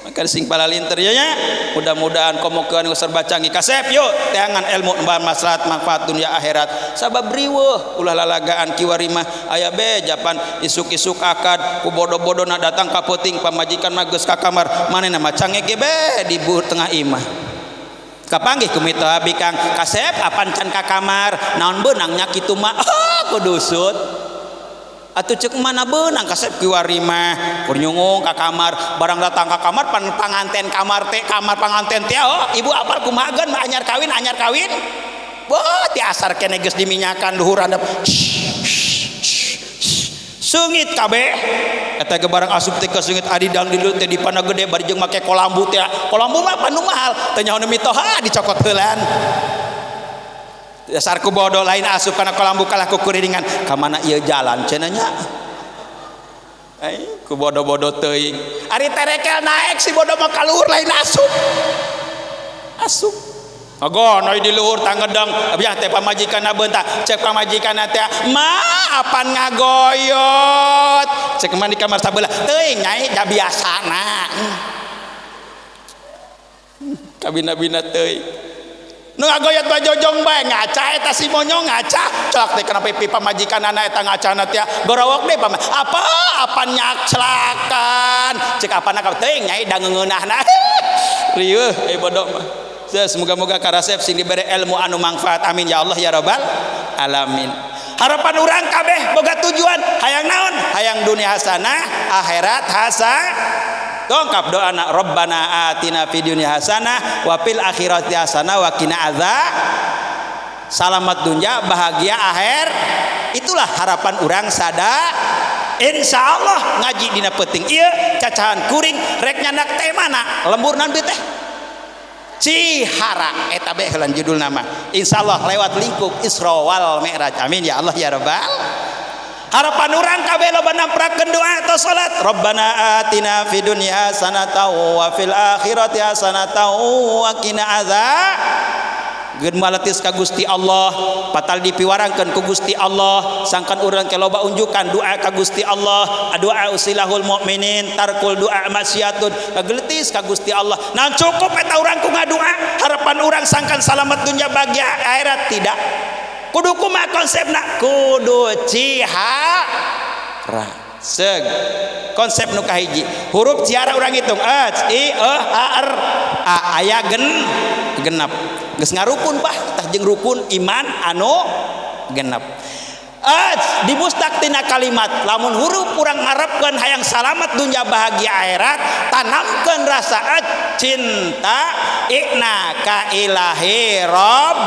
maka sing palalinter nya mudah-mudahan komokeun serba canggih kasep yuk teangan ilmu maslahat manfaat dunia akhirat sabab riweuh ulah lalagaan kiwari mah aya be japan isuk-isuk akad ku bodoh-bodona datang ka peuting pamajikan mah geus ka kamar manehna mah cangege be di tengah imah kapanggih ku mitoha bikang kasep apan can ka kamar naon beunangnya kitu mah kudu usut atuh ceuk mana beunang kasep kiwari mah kur nyungung ka kamar barang datang ka kamar pan panganten kamar teh kamar panganten teh oh ibu apal kumaha geun anyar kawin wah ti asar kene geus diminyakan luhur handap sungit kabeh eta ge barang asup teh ka sungit adi dang dilu teh dipana gede bari jeung make kolambu teh kolambu mah panu mahal teh nyaho mitoha dicokot heulan dasar ku bodoh lain asup kana kolambu kalah ku kuriringan ka mana ieu jalan cenah nya ai ku bodoh-bodoh teuing ari terekel naek si bodoh mah ka luhur lain asup asup agon oi di luhur tangedeng abah teh pamajikanna beunta cek pamajikanna teh ma apan ngagoyot cek mah di kamar sabelah teuing nyai da biasana kabina-bina teuing nu ngagoyot mah jojong bae ngaca eta si monyong ngaca celak teh kana pipi pamajikanna eta ngacana teh gorowok deui apa apan nyakclakan cek apana ka teuing nyai da ngeunahna rieuh euy bodoh mah. Semoga-moga karasep sing diberi ilmu anu manfaat amin ya Allah ya rabbal alamin. Harapan urang kabeh boga tujuan hayang naon hayang dunia hasanah akhirat hasanah dongkap doana rabbana atina fid dunya hasanah wa fil akhirati hasanah wa qina azab salamat dunya bahagia akhir itulah harapan urang sada insyaallah ngaji dina peuting ieu cacahan kuring rek nyandak teh mana lembur naon teh Cihara eta bae heulan judul nama insyaallah lewat lingkup Isra wal Mi'raj amin ya Allah ya rabbal harapan urang kabeh loba namprakeun doa atau salat rabbana atina fid dunya hasanatan wa fil akhirati hasanatan wa qina azab geun maletis ka Gusti Allah patal dipiwarangkeun ku Gusti Allah sangkan urang ke loba unjukan doa ka Gusti Allah doa usilahul mukminin tarkul doa maksiatun kageletis Geulis ka Gusti Allah. Nah cukup eta urang ku ngadua harapan urang sangkan salamet dunya bahagia akhirat, tidak. Kudu kumaha konsepna? Kudu cihara. Seg konsep nu kahiji huruf ciara urang hitung C I E H R A aya genep geus ngarukun bah tah jeung rukun iman anu genep. Dimustak tina kalimat lamun huruf urang ngarepkeun hayang salamet dunya bahagia akhirat, tanamkeun rasa cinta ikna ka ilahi Rabb,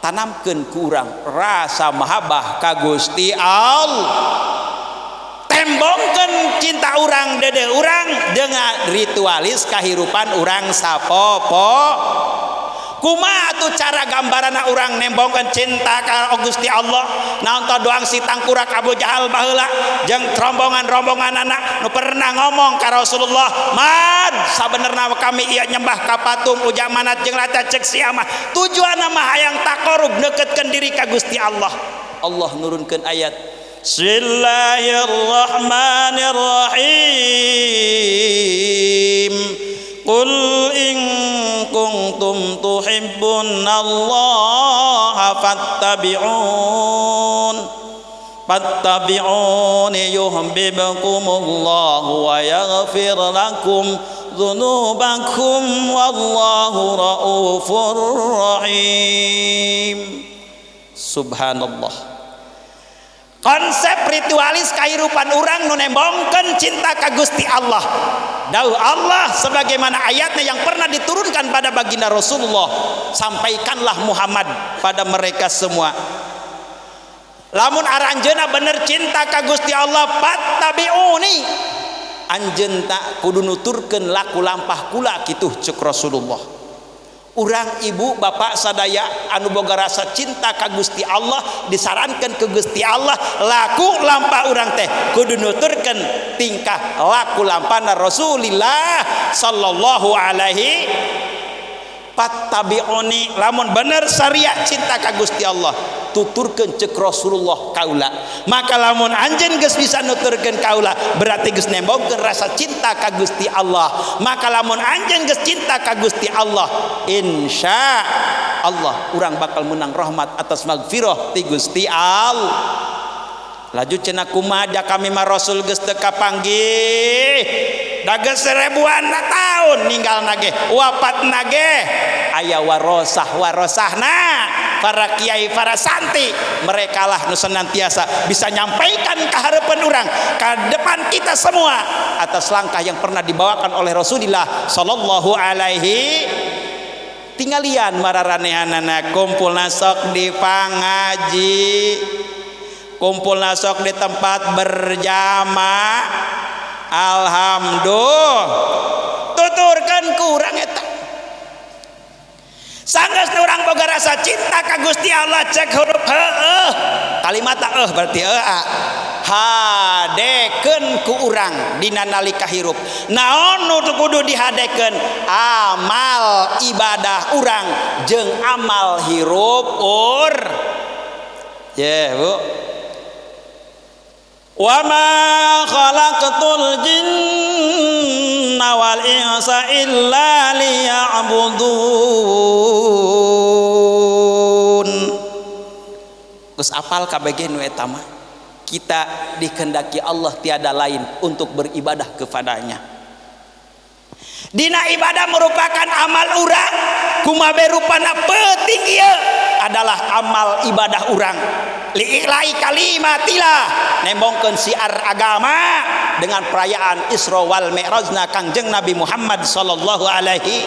tanamkeun ku urang rasa mahabbah ka Gusti Allah, tembongkeun cinta urang dede urang dengan ritualis kahirupan urang sapopo. Kumaha atuh cara gambaranna urang nembongkeun cinta ka Gusti Allah? Naon tah doang si tangkurak Abu Jahal baheula jeung rombongan-rombongan anak nu pernah ngomong ka Rasulullah, "Mad, sabenerna kami ieu nyembah ka patung Uja Manat jeung Lata cek sia mah tujuanna mah hayang taqarrub neuketkeun diri ka Gusti Allah." Allah nurunkeun ayat, Bismillahirrahmanirrahim. Qul in kuntum tuhibbunallaha fattabi'un fattabi'uni yuhibbukumullahu wa yaghfir lakum dzunubakum wallahu raufur rahim. Subhanallah. Konsep ritualis kehidupan urang nu nembongkeun cinta ka Gusti Allah. Dawuh Allah sebagaimana ayatnya yang pernah diturunkan pada baginda Rasulullah, sampaikanlah Muhammad pada mereka semua, lamun aranjeuna bener cinta ka Gusti Allah, fattabi'uni, anjeun tak kudu nuturkeun laku lampah kula kitu cek Rasulullah. Urang ibu bapak sadaya anu boga rasa cinta ka Gusti Allah disarankan ke Gusti Allah laku lampah urang teh kudu nuturkeun tingkah laku lampahna Rasulillah sallallahu alaihi. Fattabi'uni, lamun bener syariat cinta ka Gusti Allah tuturkeun cek Rasulullah kaula. Maka lamun anjeun geus bisa nuturkeun kaula berarti geus nembongkeun rasa cinta ka Gusti Allah. Maka lamun anjeun geus cinta ka Gusti Allah, insya Allah urang bakal menang rahmat atas magfirah ti Gusti Allah. Laju cenah kumaha da kami mah Rasul geus teu kapanggih, da geus seribuan tahun ninggal nage wafat nage aya warosah warosahna para kiai para santri, mereka lah nu senantiasa bisa nyampaikan ke harapan orang ke depan kita semua atas langkah yang pernah dibawakan oleh Rasulullah sallallahu alaihi. Tinggalian mararanehanana kumpul nasok di pangaji, kumpul nasok di tempat berjamaah, alhamdulillah tuturkan kurang eta sanggeus urang boga rasa cinta ka Gusti Allah cek huruf heueuh kalimat eh berarti a hadekeun ku urang dina nalika hirup. Naon nu kudu dihadekeun? Amal ibadah urang jeung amal hirup ur ye Bu. Wa ma khalaqtul jinna wal insa illa liya'budun. Geus apal kabeh nu eta mah. Kita dikehendaki Allah tiada lain untuk beribadah kepadanya. Dina ibadah merupakan amal urang, kumaha rupana penting ieu adalah amal ibadah urang. Li'ila'i kalimatillah, nembongkeun siar agama dengan perayaan Isra wal Mi'rajna Kangjeng Nabi Muhammad sallallahu alaihi.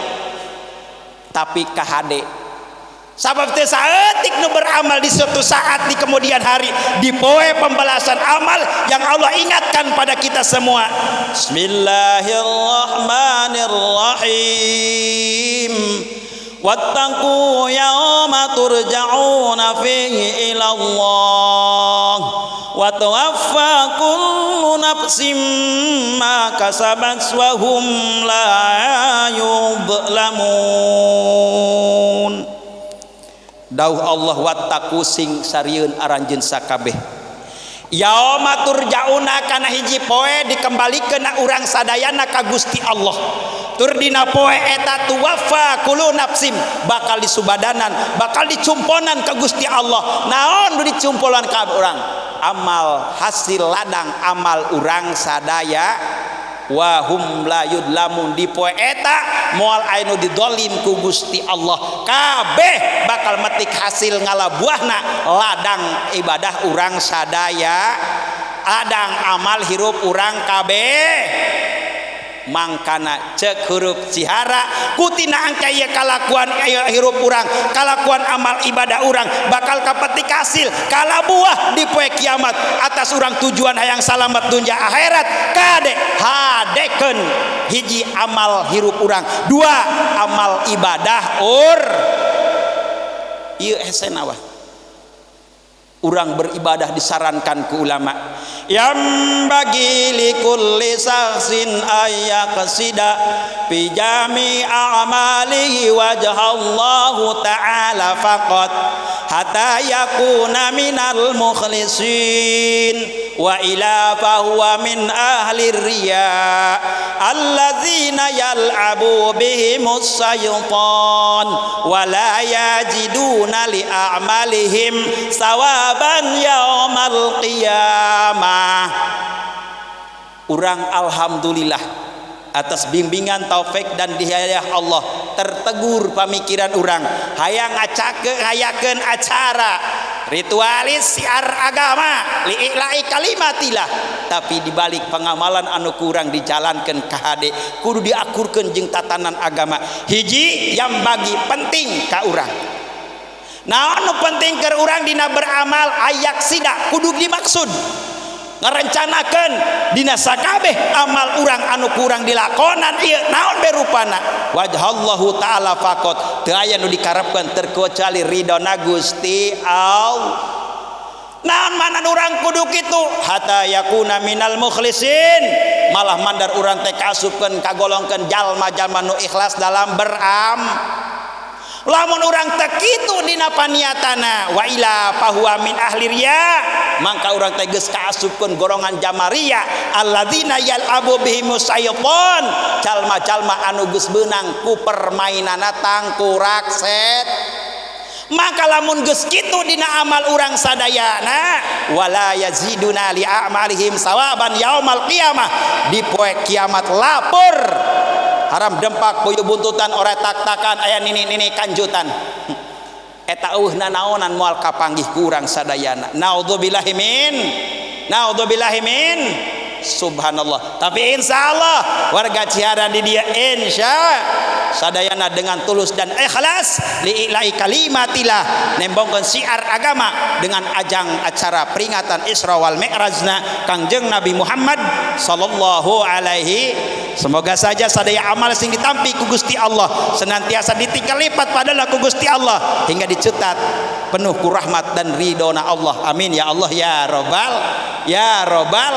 Tapi kahade sabab teh saeutik nu beramal di suatu saat di kemudian hari di poe pembalasan amal yang Allah ingatkan pada kita semua. Bismillahirrahmanirrahim. Wattaqu yawma turja'una fihi ila Allah wa tuwaffa kullu nafsin ma kasabat wa hum la yudlamun. Dawuh Allah wattaqu sing sarieun aranjeun sakabeh. Yauma turjauna kana hiji poe dikembalikeun na urang sadayana ka Gusti Allah. Tur dina poe eta tuwaffa kullu nafsim bakal disubadanan, bakal dicumponan ka Gusti Allah. Naon nu dicumpolan ka urang? Amal hasil ladang amal urang sadaya. Wa hum la yudlamun di poe eta moal aya nu didolim ku Gusti Allah. Kabeh bakal metik hasil ngalabuahna ladang ibadah urang sadaya, ladang amal hirup urang kabeh. Mangkana cek huruf Cihara kutina angka ieu kalakuan ieu hirup urang, kalakuan amal ibadah urang bakal kapetik hasil kalabuah di poe kiamat. Atas urang tujuan hayang salamet dunya akhirat, kade hadekeun hiji amal hirup urang, dua amal ibadah ur ieu hesena wah. Urang beribadah disarankan ku ulama, yang bagi likulli syakhsin ayyaqsida fi jami a'malihi wajhallahu ta'ala faqat hatta yakuna minal mukhlisin wa ila fahuwa min ahli riya alladzina yal'abu bihimus syaitan wa la yajiduna li a'malihim sawaban yaumal qiyamah. Urang alhamdulillah atas bimbingan taufik dan hidayah Allah tertegur pamikiran urang hayang ngayakeun acara ritualis siar agama li'ila'i kalimatillah, tapi dibalik pengamalan anu kurang dijalankan ka hade kudu diakurkeun jeung tatanan agama. Hiji yang bagi penting ka urang, naon nu penting keur urang dina beramal, ayak sida kudu dimaksud ngarencanakeun dina sakabeh amal urang anu kurang dilakonan ieu naon berupana wajhallahu ta'ala faqat, teu aya nu dikarepkeun terkecuali ridona Gusti Allah. Naon mana urang kudu kitu hatta yakuna minal mukhlisin, malah mandar urang teh kaasupkeun kagolongkeun jalma-jalma nu ikhlas dalam beram. Lamun urang teu kitu dina paniatana wa ila fahuwa min ahli riya, mangka urang teh geus kaasupkeun golongan jamaria alladzina yal'abu bihimus syaitan, jalma-jalma anu geus beunang ku permainanna tangkurak set. Maka lamun geus kitu dina amal urang sadayana wala yaziduna li a'malihim sawaban yaumal qiyamah, di poe kiamat lapor haram dempak puyuh buntutan ora tak-takan aya nini-nini kanjutan eta eueuh nanaonan moal kapanggih ku urang sadayana. Naudzubillahi min, naudzubillahi min, subhanallah. Tapi insyaallah warga Cihara di dia insya sadayana dengan tulus dan ikhlas li'ila'i kalimatillah nembongkeun syiar agama dengan ajang acara peringatan Isra wal Mi'rajna Kangjeng Nabi Muhammad sallallahu alaihi. Semoga saja sadaya amal sing ditampi ku Gusti Allah senantiasa ditinggal lipat padahal ku Gusti Allah hingga dicetat penuh ku rahmat dan ridona Allah. Amin ya Allah ya robbal ya robbal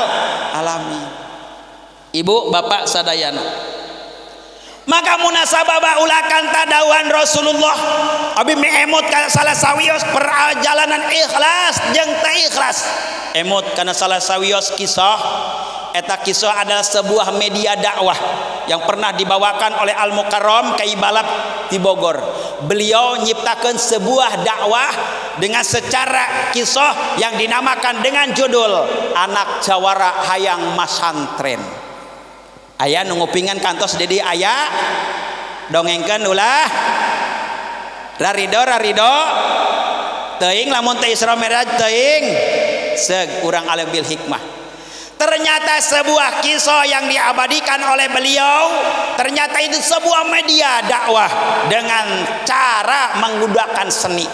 alamin. Ibu bapak sadayana, maka munasabah ulakan tadawuhan Rasulullah abi meemut ka salah sawios perjalanan ikhlas jeung teu ikhlas. Emut kana salah sawios kisah. Eta kisah adalah sebuah media dakwah yang pernah dibawakan oleh Al Mukarram Kai Balap di Bogor. Beliau nyiptakan sebuah dakwah dengan secara kisah yang dinamakan dengan judul Anak Jawara Hayang Masantren. Aya nu ngupingan kantos jadi aya dongengkeun ulah rarido rarido teuing lamun teh Isra Mi'raj teuing seug urang alim bil hikmah. Ternyata sebuah kisah yang diabadikan oleh beliau, ternyata itu sebuah media dakwah dengan cara menggunakan seni.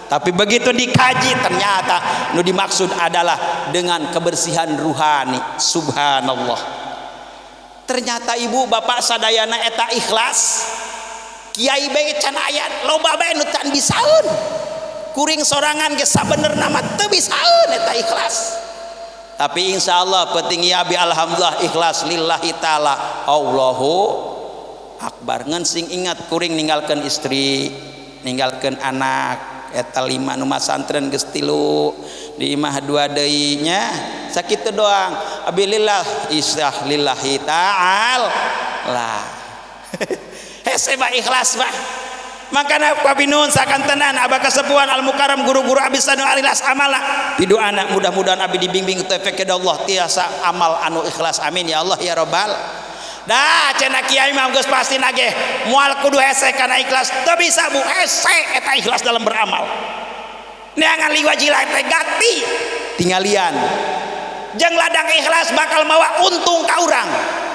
Tapi begitu dikaji ternyata nu dimaksud adalah dengan kebersihan ruhani. Subhanallah. Ternyata ibu bapak sadayana eta ikhlas. Kiai bae can aya loba bae nu can bisaeun. Kuring sorangan ge sabenerna mah teu bisaeun eta ikhlas. Tapi insya Allah penting ya bi alhamdulillah ikhlas lillahi ta'ala. Allahu akbar. Ngan sing ingat kuring ninggalkan istri, ninggalkan anak. Eta 5 nu masantren geus 3 di imah 2 deui nya. Sakitu doang. Abi lillah isah lillahi ta'ala. Hese bah ikhlas bah. Makana kabinun sakantenan abah kasepuhan al mukarram guru-guru abi sanu alilas amala. Pidu anak mudah-mudahan abi dibimbing taufik Allah tiasa amal anu ikhlas, amin ya Allah ya rabbal. Dah cenah kiai mah geus pasti nage moal kudu hese kana ikhlas. Teu bisa bu hese eta ikhlas dalam beramal. Neangan liwajila teh gati tinggalian. Jeung ladang ikhlas bakal mawa untung ka urang.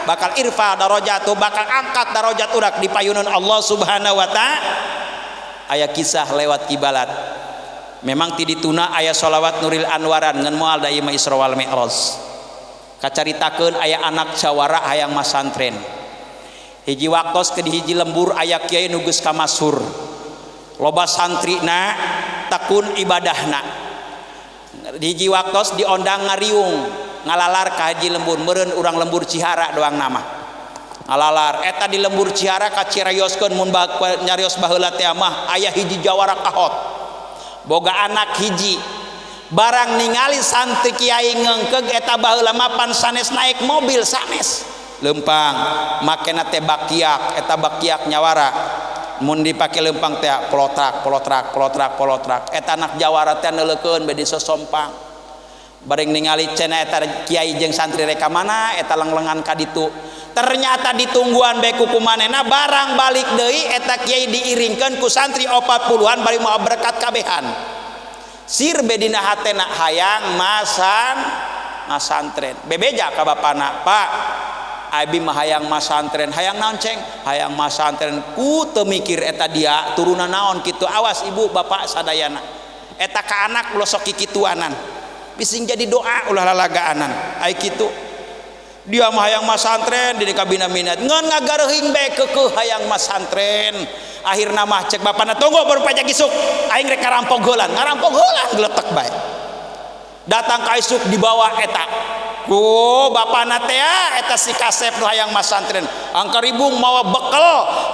Bakal irfa darajatu, bakal angkat darajat urang di payunan Allah Subhanahu wa ta'ala. Aya kisah lewat kibalat. Memang ti dituna aya sholawat Nuril Anwaran ngan moal da ieu mah Isra wal Mi'raj. Kacaritakeun aya anak jawara hayang masantren. Hiji waktos ke di hiji lembur aya kiai nu geus kamasur. Loba santrina tekun ibadahna. Di hiji waktos diondang ngariung ngalalar ka haji lembur meureun urang lembur Cihara doang nama. Ngalalar eta di lembur Cihara kacirayoskeun mun nyarios baheula teh mah aya hiji jawara kahot. Boga anak hiji. Barang ningali santri kiai ngeungkeug eta baheula mah pan sanes naik mobil sanes. Leumpang makena teh bakiak eta bakiak nyawara. Mun dipake leumpang teh polotrak polotrak polotrak polotrak eta anak jawara teh neuleukeun bade disosompang. Bareng ningali cenah eta kiai jeung santri rek ka mana eta lenglengan ka ditu. Ternyata ditungguan bae ku kumanehna barang balik deui eta kiai diiringkeun ku santri 40-an bari moal berkat kabehan. Sir be dina hatena hayang masan masantren. Bebeja ka bapana, Pak, abi mah hayang masantren. Hayang naon ceng? Hayang masantren. Ku teu mikir eta dia turunan naon kitu. Awas ibu bapak sadayana. Eta ka anak ulah sok kikituanan. Bising jadi doa ulah lalagaanan. Ai kitu. Dia mah hayang masantren di kabina minat. Ngan ngagareuhing bae keukeuh hayang masantren. Akhirna mah cek bapana tunggu baru pajak isuk. Aing rek ngarampok heulan, ngarampok heulan geletek bae. Datang ka isuk dibawa eta. Ku bapana teh eta si kasep nu hayang masantren. Angka ribung mawa bekel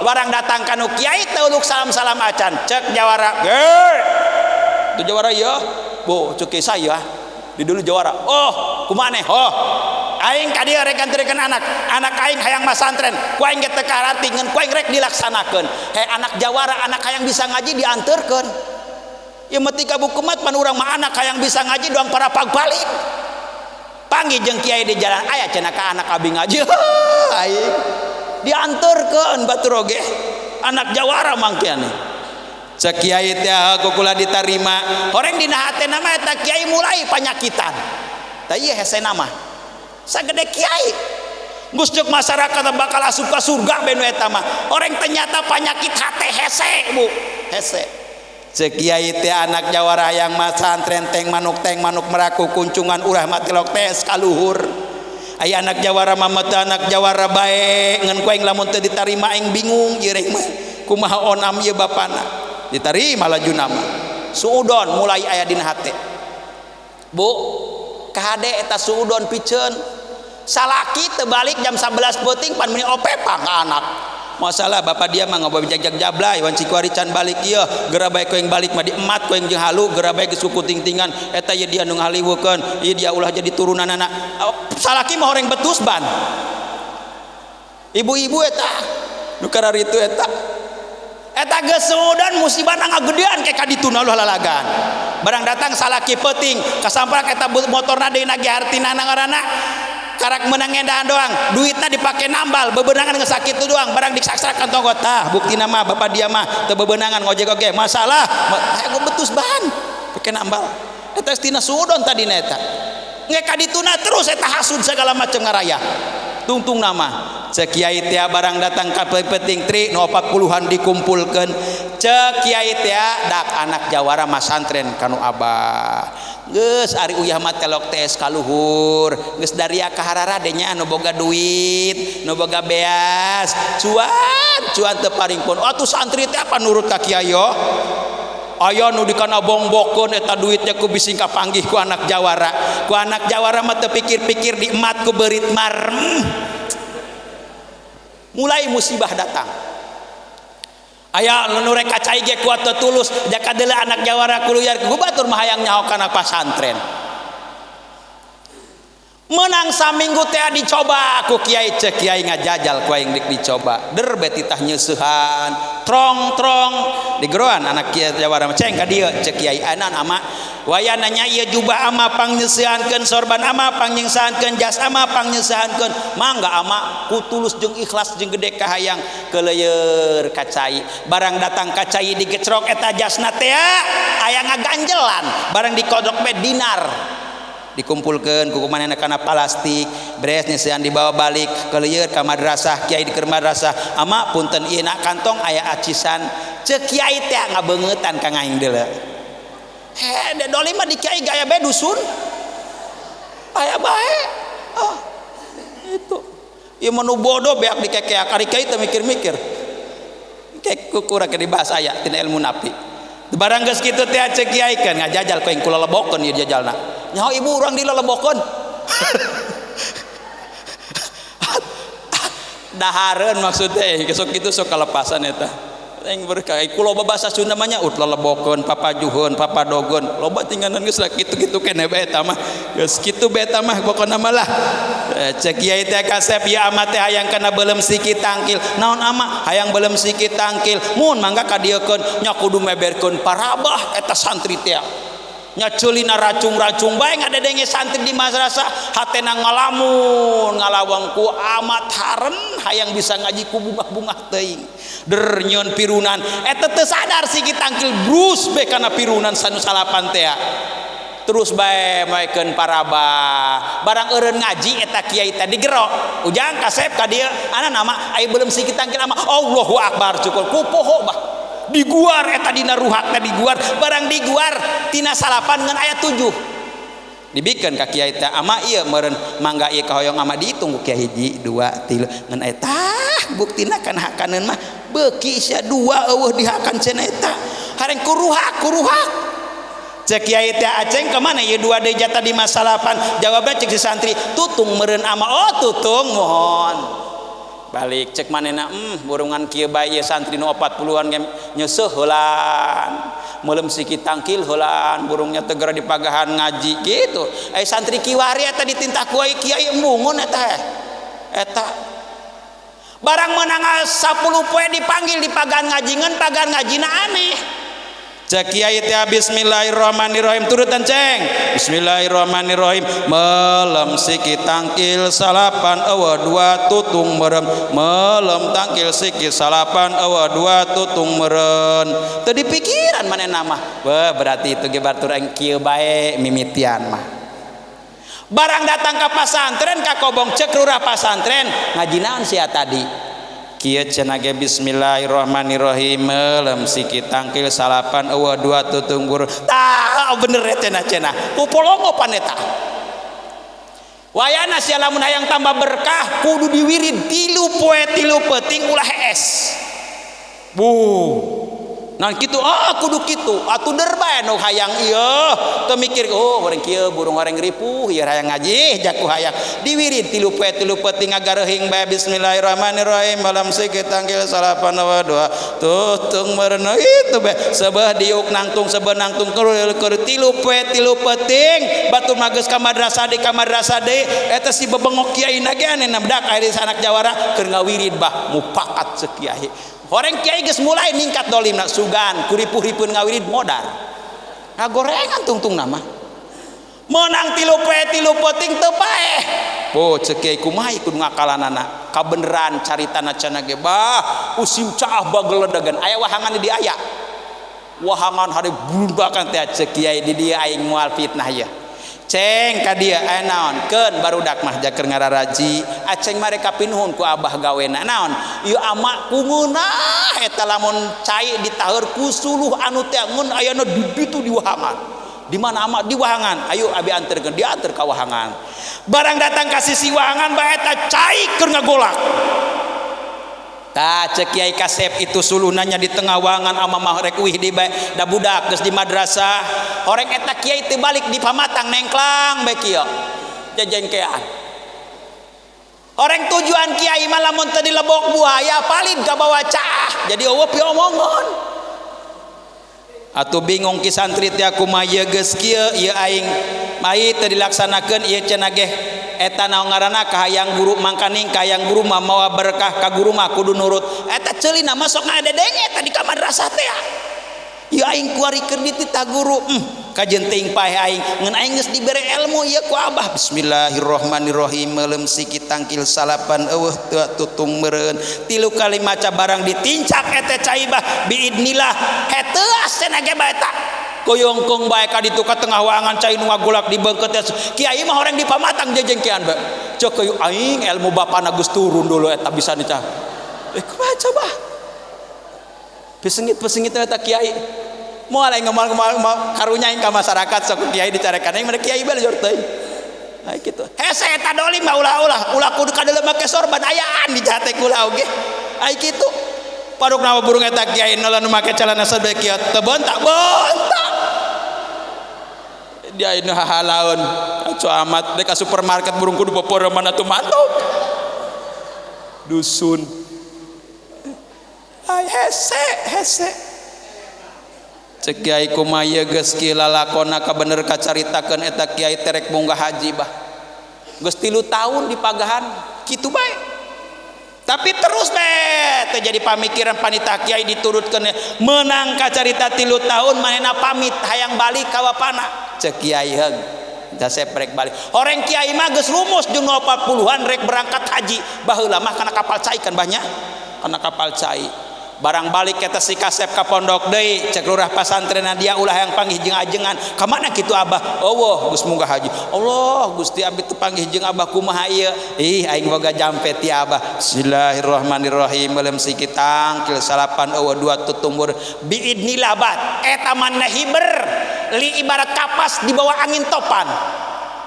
barang datang ka nu kiai teu uluk salam-salam acan. Cek jawara. Ge. Tu jawara ieu. Bu, cek saya. Di dulu jawara. Oh, kumaha oh. Aing ka dieu rek anterkeun anak. Anak aing hayang masantren. Ku aing ge teu kararti ngan ku aing rek dilaksanakeun. He anak jawara, anak hayang bisa ngaji dianterkeun. Ieu mah tika bukumat pan urang mah anak hayang bisa ngaji doang para pagbalik. Panggih jeung kiai di jalan aya cenah ka anak abi ngaji. Aing dianterkeun batur oge. Anak jawara mangkiane. Cek kiai teh kukula ditarima. Horeng dina hatena mah eta kiai mulai panyakitan. Tah ieu hese nama. Sagede kiai. Geus ceuk masyarakat bakal asup ka surga benu eta mah. Horeng ternyata panyakit hate hese, Bu. Hese. Cek kiai teh anak jawara hayang masantren teng manuk meraku kuncungan urah matilok teh kaluhur. Aya anak jawara mah teu anak jawara bae ngan ku aing lamun teu ditarima aing bingung ieu rek mah. Kumaha onam ieu bapana. Ditarima laju nama. Suudon mulai aya dina hate. Bu, kahade eta suudon piceun. Salaki teu balik jam 11 peuting pan meuni opepang ka anak. Masalah bapak dia mah ngobrol jag-jag jablay wan cikuari can balik ieu geura bae ku aing balik mah diemat ku aing jeung halu geura bae geus kukuting-tingan eta ieu dia nu ngahaliweukeun ieu dia ulah jadi turunanana. Salaki mah horeng betus ban. Ibu-ibu eta nu kararitu eta eta geus suudan musibah ngagedean ke ka dituna ulah lalagan. Barang datang salaki peuting kasamprak eta motorna deui nage hartina ngaranna karak menang ngendahan doang duitna dipake nambal bebenangan geus sakitu doang barang disaksrakan tonggo tah buktina mah bapak dia mah teu bebenangan ngojek oge masalah hayang betus bahan pake nambal eta tina suudon tadina eta nge ka dituna terus eta hasud segala macam ngaraya tungtung nama cek kiai teh barang datang ka penting tri nu 40-an dikumpulkeun cek kiai teh dak anak jawara masantren kanu abah geus ari uyah mah telok tes kaluhur geus daria ka hararade nya nu boga duit nu boga beas cuan cuan teu paringpun atuh santri teh apa nurut ka kiai yo aya nu dikana bongbokeun eta duitnya ku bising kapanggih ku anak jawara ku anak jawara mah teu pikir-pikir diemat ku beurit marem mulai musibah datang. Aya nu rek ka cai ge kuat teu tulus jaka deuleu anak jawara kuluyar ku batur mah hayang nyaho kana pasantren. Menang saminggu teh dicoba ku kiai, cek kiai ngajajal ku aing dik dicoba. Der be titah nyeusehan trong trong digeroan anak kiai jawara ceng ka dieu cek kiai anan ama waya nanya ieu jubah ama pangnyeuseuhankeun sorban ama pangnyeuseuhankeun jas ama pangnyeuseuhankeun mangga ama ku tulus jeung ikhlas jeung gede kahayang keleueur ka cai. Barang datang ka cai digecrok eta jasna teh aya ngaganjelan barang dikodok be dinar dikumpulkeun ku kumanehna kana plastik beres nyeusehan dibawa balik keleueur ka madrasah kiai di keur madrasah ama punten ieu na kantong aya acisan ceuk kiai teh ngabeungeutan ka aing deuleu. Heh dolim mah di kiai gaya bae dusun aya bae. Oh itu ieu mah nu bodoh beak dikekeak ari kiai teh mikir-mikir kek kukurang dibahas aya tina ilmu napi. Barang geus kitu teh ceuk kiai kan ngajajal ku aing kula lebokeun ieu jajalna. Nyaho ibu urang dilelebokeun. Dahareun maksudnya sok kitu sok kalepasan eta. Aing berkah kula bahasa Sunda mah nya ut lelebokeun papajuheun papadogeun loba tinggalan geus lah kitu-kitu keneh bae eta mah. Geus kitu bae eta mah pokona mah lah. Cek kiai teh kasep ieu ama teh hayang kana beuleum siki tangkil. Naon ama hayang beuleum siki tangkil mun mangga kadieukeun nya kudu meberkeun parabah eta santri teh. Nya ceulina racung-racung bae ngadedenge santri di madrasah hatena ngalamun ngalawang ku amat haren hayang bisa ngaji ku bungah-bungah teuing. Der nyeun pirunan eta teu sadar siki tangkil brus be kana pirunan sanu salapan teh. Terus bae maekeun parabah barang eureun ngaji eta kiai teh digero ujang kasep ka dieu ana nama aya beuleum siki tangkil ama Allahu akbar cukul ku poho bah diguar eta dina ruhak teh diguar barang diguar tina salapan ngan aya 7 dibikeun ka kiai teh ama ieu meureun mangga ieu kahoyong ama dihitung ku kiai hiji 2 3 ngan aya tah buktina kana hakaneun mah beuki sia 2 eueuh dihakan cenah eta hareng kuruhak kuruhak cek kiai teh aceng ka mana ieu 2 deui jatah di masalapan jawabna cek si santri tutung meureun ama oh tutung mohon balik cek manehna burungan kieu bae ieu santri nu 40-an ge nyeuseuh heulaan meuleum siki tangkil heulaan burungnya tegera di pagahan ngaji gitu ai santri kiwari eta ditintah ku ai kiai embungun eta eta barang meunang 10 poe dipanggil di pagahan ngaji ngeun pagahan ngajina aneh cek kiai teh bismillahirrahmanirrahim turutan ceng bismillahirrahmanirrahim melem siki tangkil salapan eueuh 2 tutung merem melem tangkil siki salapan eueuh 2 tutung meren teu dipikiran manehna mah wah berarti itu ge batur aing kieu bae mimitian mah barang datang ka pasantren ka kobong cek lurah pasantren ngaji naon sia tadi kieu cenah ge bismillahirrahmanirrahim melem siki tangkil salapan eueuh 2 tutung buru tah bener cenah cenah ku polongo paneta wayana sia lamun hayang tambah berkah kudu diwirid 3 poe 3 peuting ulah hees bu nah kitu ah kudu kitu atuh der bae nu hayang ieu teu mikir oh urang kieu burung horeng ripuh ieu hayang ngaji jaku hayang diwirid 3 poe 3 peuting ngagareuhing bae bismillahirrahmanirrahim malam siki tangkil salapan wa dua tutung merenung itu bae sebeh diuk nangtung sebeh nangtung keur 3 poe 3 peuting batur mageus ka madrasah deui ka madrasah deui eta si bebengok kiai na ge aneh bedak aya anak jawara keur ngawirid bah mupakat ceuk kiai horeng kiai geus mulai ningkat dolimna sugan kuripuh-ripuh ngawirid modar ngagorengan tungtung nama menang 3 poe 3 peuting teu paeh oh ceuk kiai kumaha kudu ngakalanana kabeneran caritana cenah ge bah usim caah bageledegan aya wahangan di aya wahangan hari bulundakan teh ceuk kiai di dieu aing moal fitnah ieu ceng ka dieu aya naon keun barudak mah jaker ngararaji aceng mereka pinuhun ku abah gawena naon ieu ama ku ngeunah eta lamun cai ditaheur ku suluh anu teh ngeun ayana di ditu di wahangan di mana ama di wahangan ayo abi anterkeun dianter ka wahangan barang datang ka sisi wahangan bae eta cai keur ngagolak tah cek kiai kasep itu suluhnanya di tengah wahangan ama mah rek uih di bae da budak geus di madrasah horeng eta kiai teu balik di pamatang nengklang bae kieu jejengkean Orang tujuan kiai mah lamun teu dilebok buaya palid ka bawa caah. Jadi eueuh piomongon. Atuh bingung ki santri teh kumaha ieu geus kieu ieu aing mai teu dilaksanakeun ieu cenah geh eta naon ngaranna kahayang guru mangkaning kahayang guru mah mawa berkah ka guru mah kudu nurut. Eta ceulina mah sok ngadedenge eta di ka madrasah teh. Ieu aing kuari keur dititah guru, kajen teuing paeh aing ngan aing geus dibere ilmu ieu ku abah. Bismillahirrahmanirrahim meuleum sikit tangkil salapan eueuh teu tutung meureun tilu kali maca barang ditincak eta cai bah biidnillah heteuas cenah ge bae eta koyongkong bae ka ditu ka tengah waangan cai nu ngagolak di beungkeut kiai mah horeng di pamatang jejengkean bae cek kayu aing ilmu bapana geus turun dulu eta bisa nicah kumaha coba pesengit-pesengit eta kiai moal aing ngomong karunya aing ka masyarakat sok kiai dicarekan aing mana kiai bae jor teuing ai kitu hese eta dolim mah ulah-ulah ulah kudu kadeuleu make sorban ayaan di jate kula oge ai kitu paruk nawa burung eta kiai nu make celana sabe kieu teu bentak bentak dia ini hahalaun aco amat dek ka supermarket burung kudu poporeman atuh mantok dusun ai hese hese cek kiai kumaha ieu geus kieu lalakonna kabener kacaritakeun eta kiai terek munggah haji bah geus 3 tahun di pagahan kitu bae tapi terus bae teh jadi pamikiran panita kiai diturutkeun meunang kacarita 3 tahun manehna pamit hayang balik ka bapana cek kiai heug dasep rek balik horeng kiai mah geus rumus jeung 40-an rek berangkat haji baheula mah kana kapal cai kan banyak kana kapal cai barang balik eta si kasep ka pondok deui cek lurah pasantren dia ulah yang panggih jeung ajengan ka mana kitu abah eueuh geus munggah haji Allah Gusti abdi teu panggih jeung abah kumaha ieu ih aing boga jampe ti abah bismillahirrahmanirrahim meuleum sikit tangkil salapan eueuh dua tutumbur biidnillah bat eta maneh hiber li ibarat kapas di bawah angin topan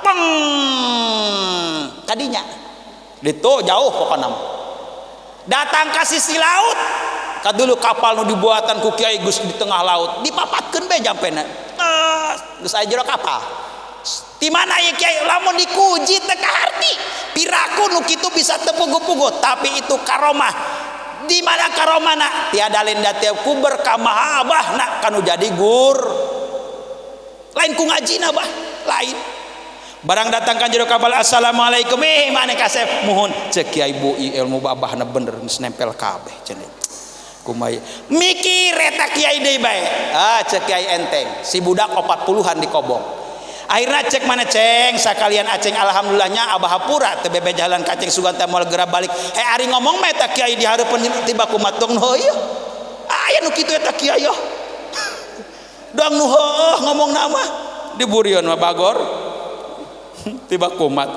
peng kadinya ditu jauh pokona datang ka sisi laut kadulu kapal nu dibuatan ku kiai geus di tengah laut dipapatkeun bae jampena geus aya jero kapal di mana ieu kiai lamun dikuji teu kaharti piraku nu kitu bisa teu puguh-puguh tapi itu karomah di mana karomahna tiada lain da tiap ku berkah abah na kanu jadi gur lain ku ngajina bah lain barang datang ka jero kapal assalamualaikum maneh kasep muhun cek kiai bu ilmu babahna bener geus nempel kabeh cenah kumai mikir eta kiai deui bae ah cek kiai enteng si budak 40-an di kobong akhirna cek mana ceng sakalian aceng alhamdulillahnya abah hapura teu bebe jalan kaceng sugan teh moal geura balik he ari ngomong mah eta kiai di hareupeun tiba kumatung heuh aya nu kitu eta kiai yo dong nu heuh ngomong nama di burion mah bagor tiba kumat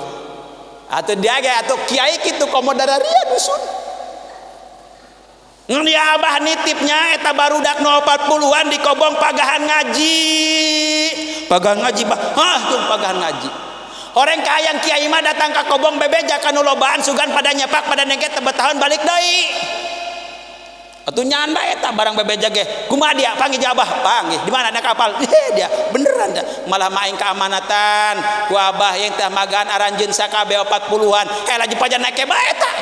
atuh dia ge atuh kiai kitu komo dararia dusun ngan ya abah nitipnya eta barudak nu 40-an di kobong pagahan ngaji bah hah tuh pagahan ngaji orang kahayang kiai mah datang ka kobong bebeja ka nu lobaan sugan pada nyepak pada nengket teu tahun balik deui atuh nyaan bae eta barang bebeja ge kumaha dia panggih jeung abah panggih di mana ada kapal dia beneran dah malah main keamanatan ku abah yang teh magan aranjeun sakabeh 40-an heh laju pajan naik bae eta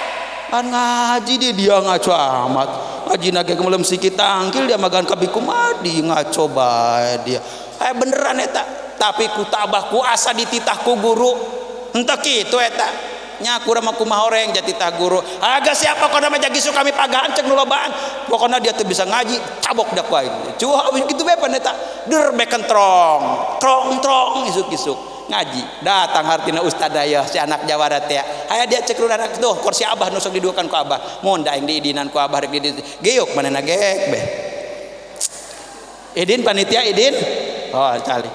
kan ngaji dia ngaco amat ngaji nage melem sikit tangkil dia magan kabi kumadi ngaco bae dia beneran eta tapi ku tabah ku asa dititah ku guru henteu kitu eta nya kurang mah kumaha horeng jatitah guru aga siapa kona mah jagi kami pagahan cek nu lobaan pokona dia teu bisa ngaji cabok da ku aing cuah kitu bae pan eta der beken trong trong trong isuk-isuk ngaji datang hartina ustad aya si anak jawara teh aya dia cek anak tuh kursi abah nu sok diduakan ku abah mun da aing diidinan ku abah rek di geuk manehna geek beh idin panitia idin oh cali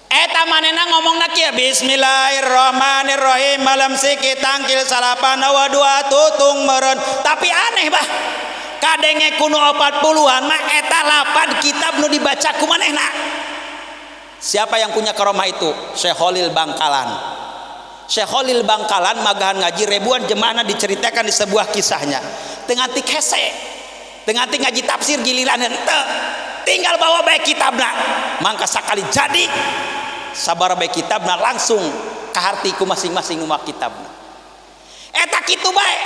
eta manehna ngomongna kieu bismillahirrahmanirrahim malam sikit tangkil salapan wa dua tutung meureun tapi aneh bah kadenge kuno 40-an mah eta lapan kitab nu dibaca ku manehna. Siapa yang punya karomah itu? Syekh Khalil Bangkalan. Syekh Khalil Bangkalan magahan ngaji ribuan jemaahna diceritakan di sebuah kisahnya. Teu nganti hese, teu nganti ngaji tafsir giliran henteu, tinggal bawa bae kitabna. Mangka sakali jadi sabar bae kitabna langsung kaharti ku masing-masing nu mawa kitabna. Eta kitu bae.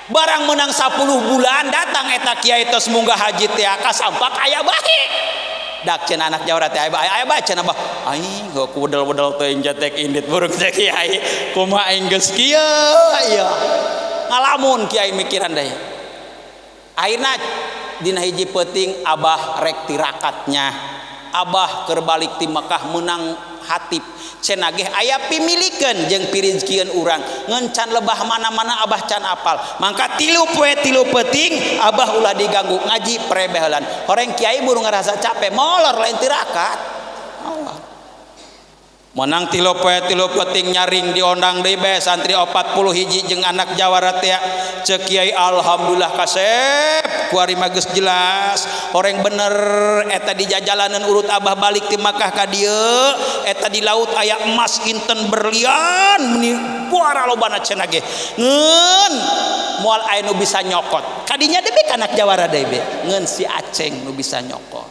Barang menang 10 bulan datang eta kiai tos munggah haji teh kasampak aya bae. Dak cenah anak jawara teh aya bae cenah bah. Aing heuh wedel-wedel teuing cetek indit burung teh kiai. Kumaha aing geus kieu ieu. Ngalamun kiai mikiran deui. Akhirna dina hiji peuting abah rek tirakatnya. Abah keur balik ti Mekah menang hatib. Cenah ge aya pimilikeun jeung pirizkieun urang. Ngan can lebah mana-mana abah can apal. Mangka 3 poe 3 peuting abah ulah diganggu ngaji prebehelan. Horeng kiai buru ngarasa capek molor lain tirakat. Allah. Menang 3 poe 3 peuting nyaring diondang deui bae santri 40 hiji jeung anak jawara teh. Ceuk kiai alhamdulillah kasep kuari mah geus jelas. Horeng bener eta di jajalanan urut abah balik ti Makkah ka dieu eta di laut aya emas inten berlian meni puara lobana cenah ge. Ngeun moal aya nu bisa nyokot. Kadinya deui ka anak jawara deui be. Ngeun si Aceng nu bisa nyokot.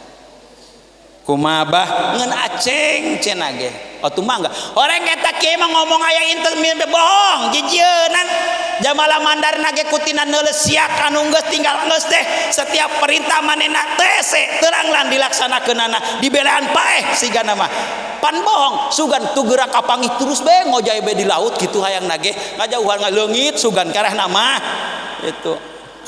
Kumaha bah ngeun Aceng cenah ge. Atuh mangga. Horeng eta kieu mah ngomong aya inten bohong jijieunan. Jamala mandarna ge kutina neuleus siak anu geus tinggal geus teh setiap perintah manehna tese terang lan dilaksanakeunana dibelaan paeh sigana mah. Pan bohong sugan tu gerak kapanggih terus be ngojay be di laut kitu hayang nage ngajauhan ngaleungit sugan karahna mah itu.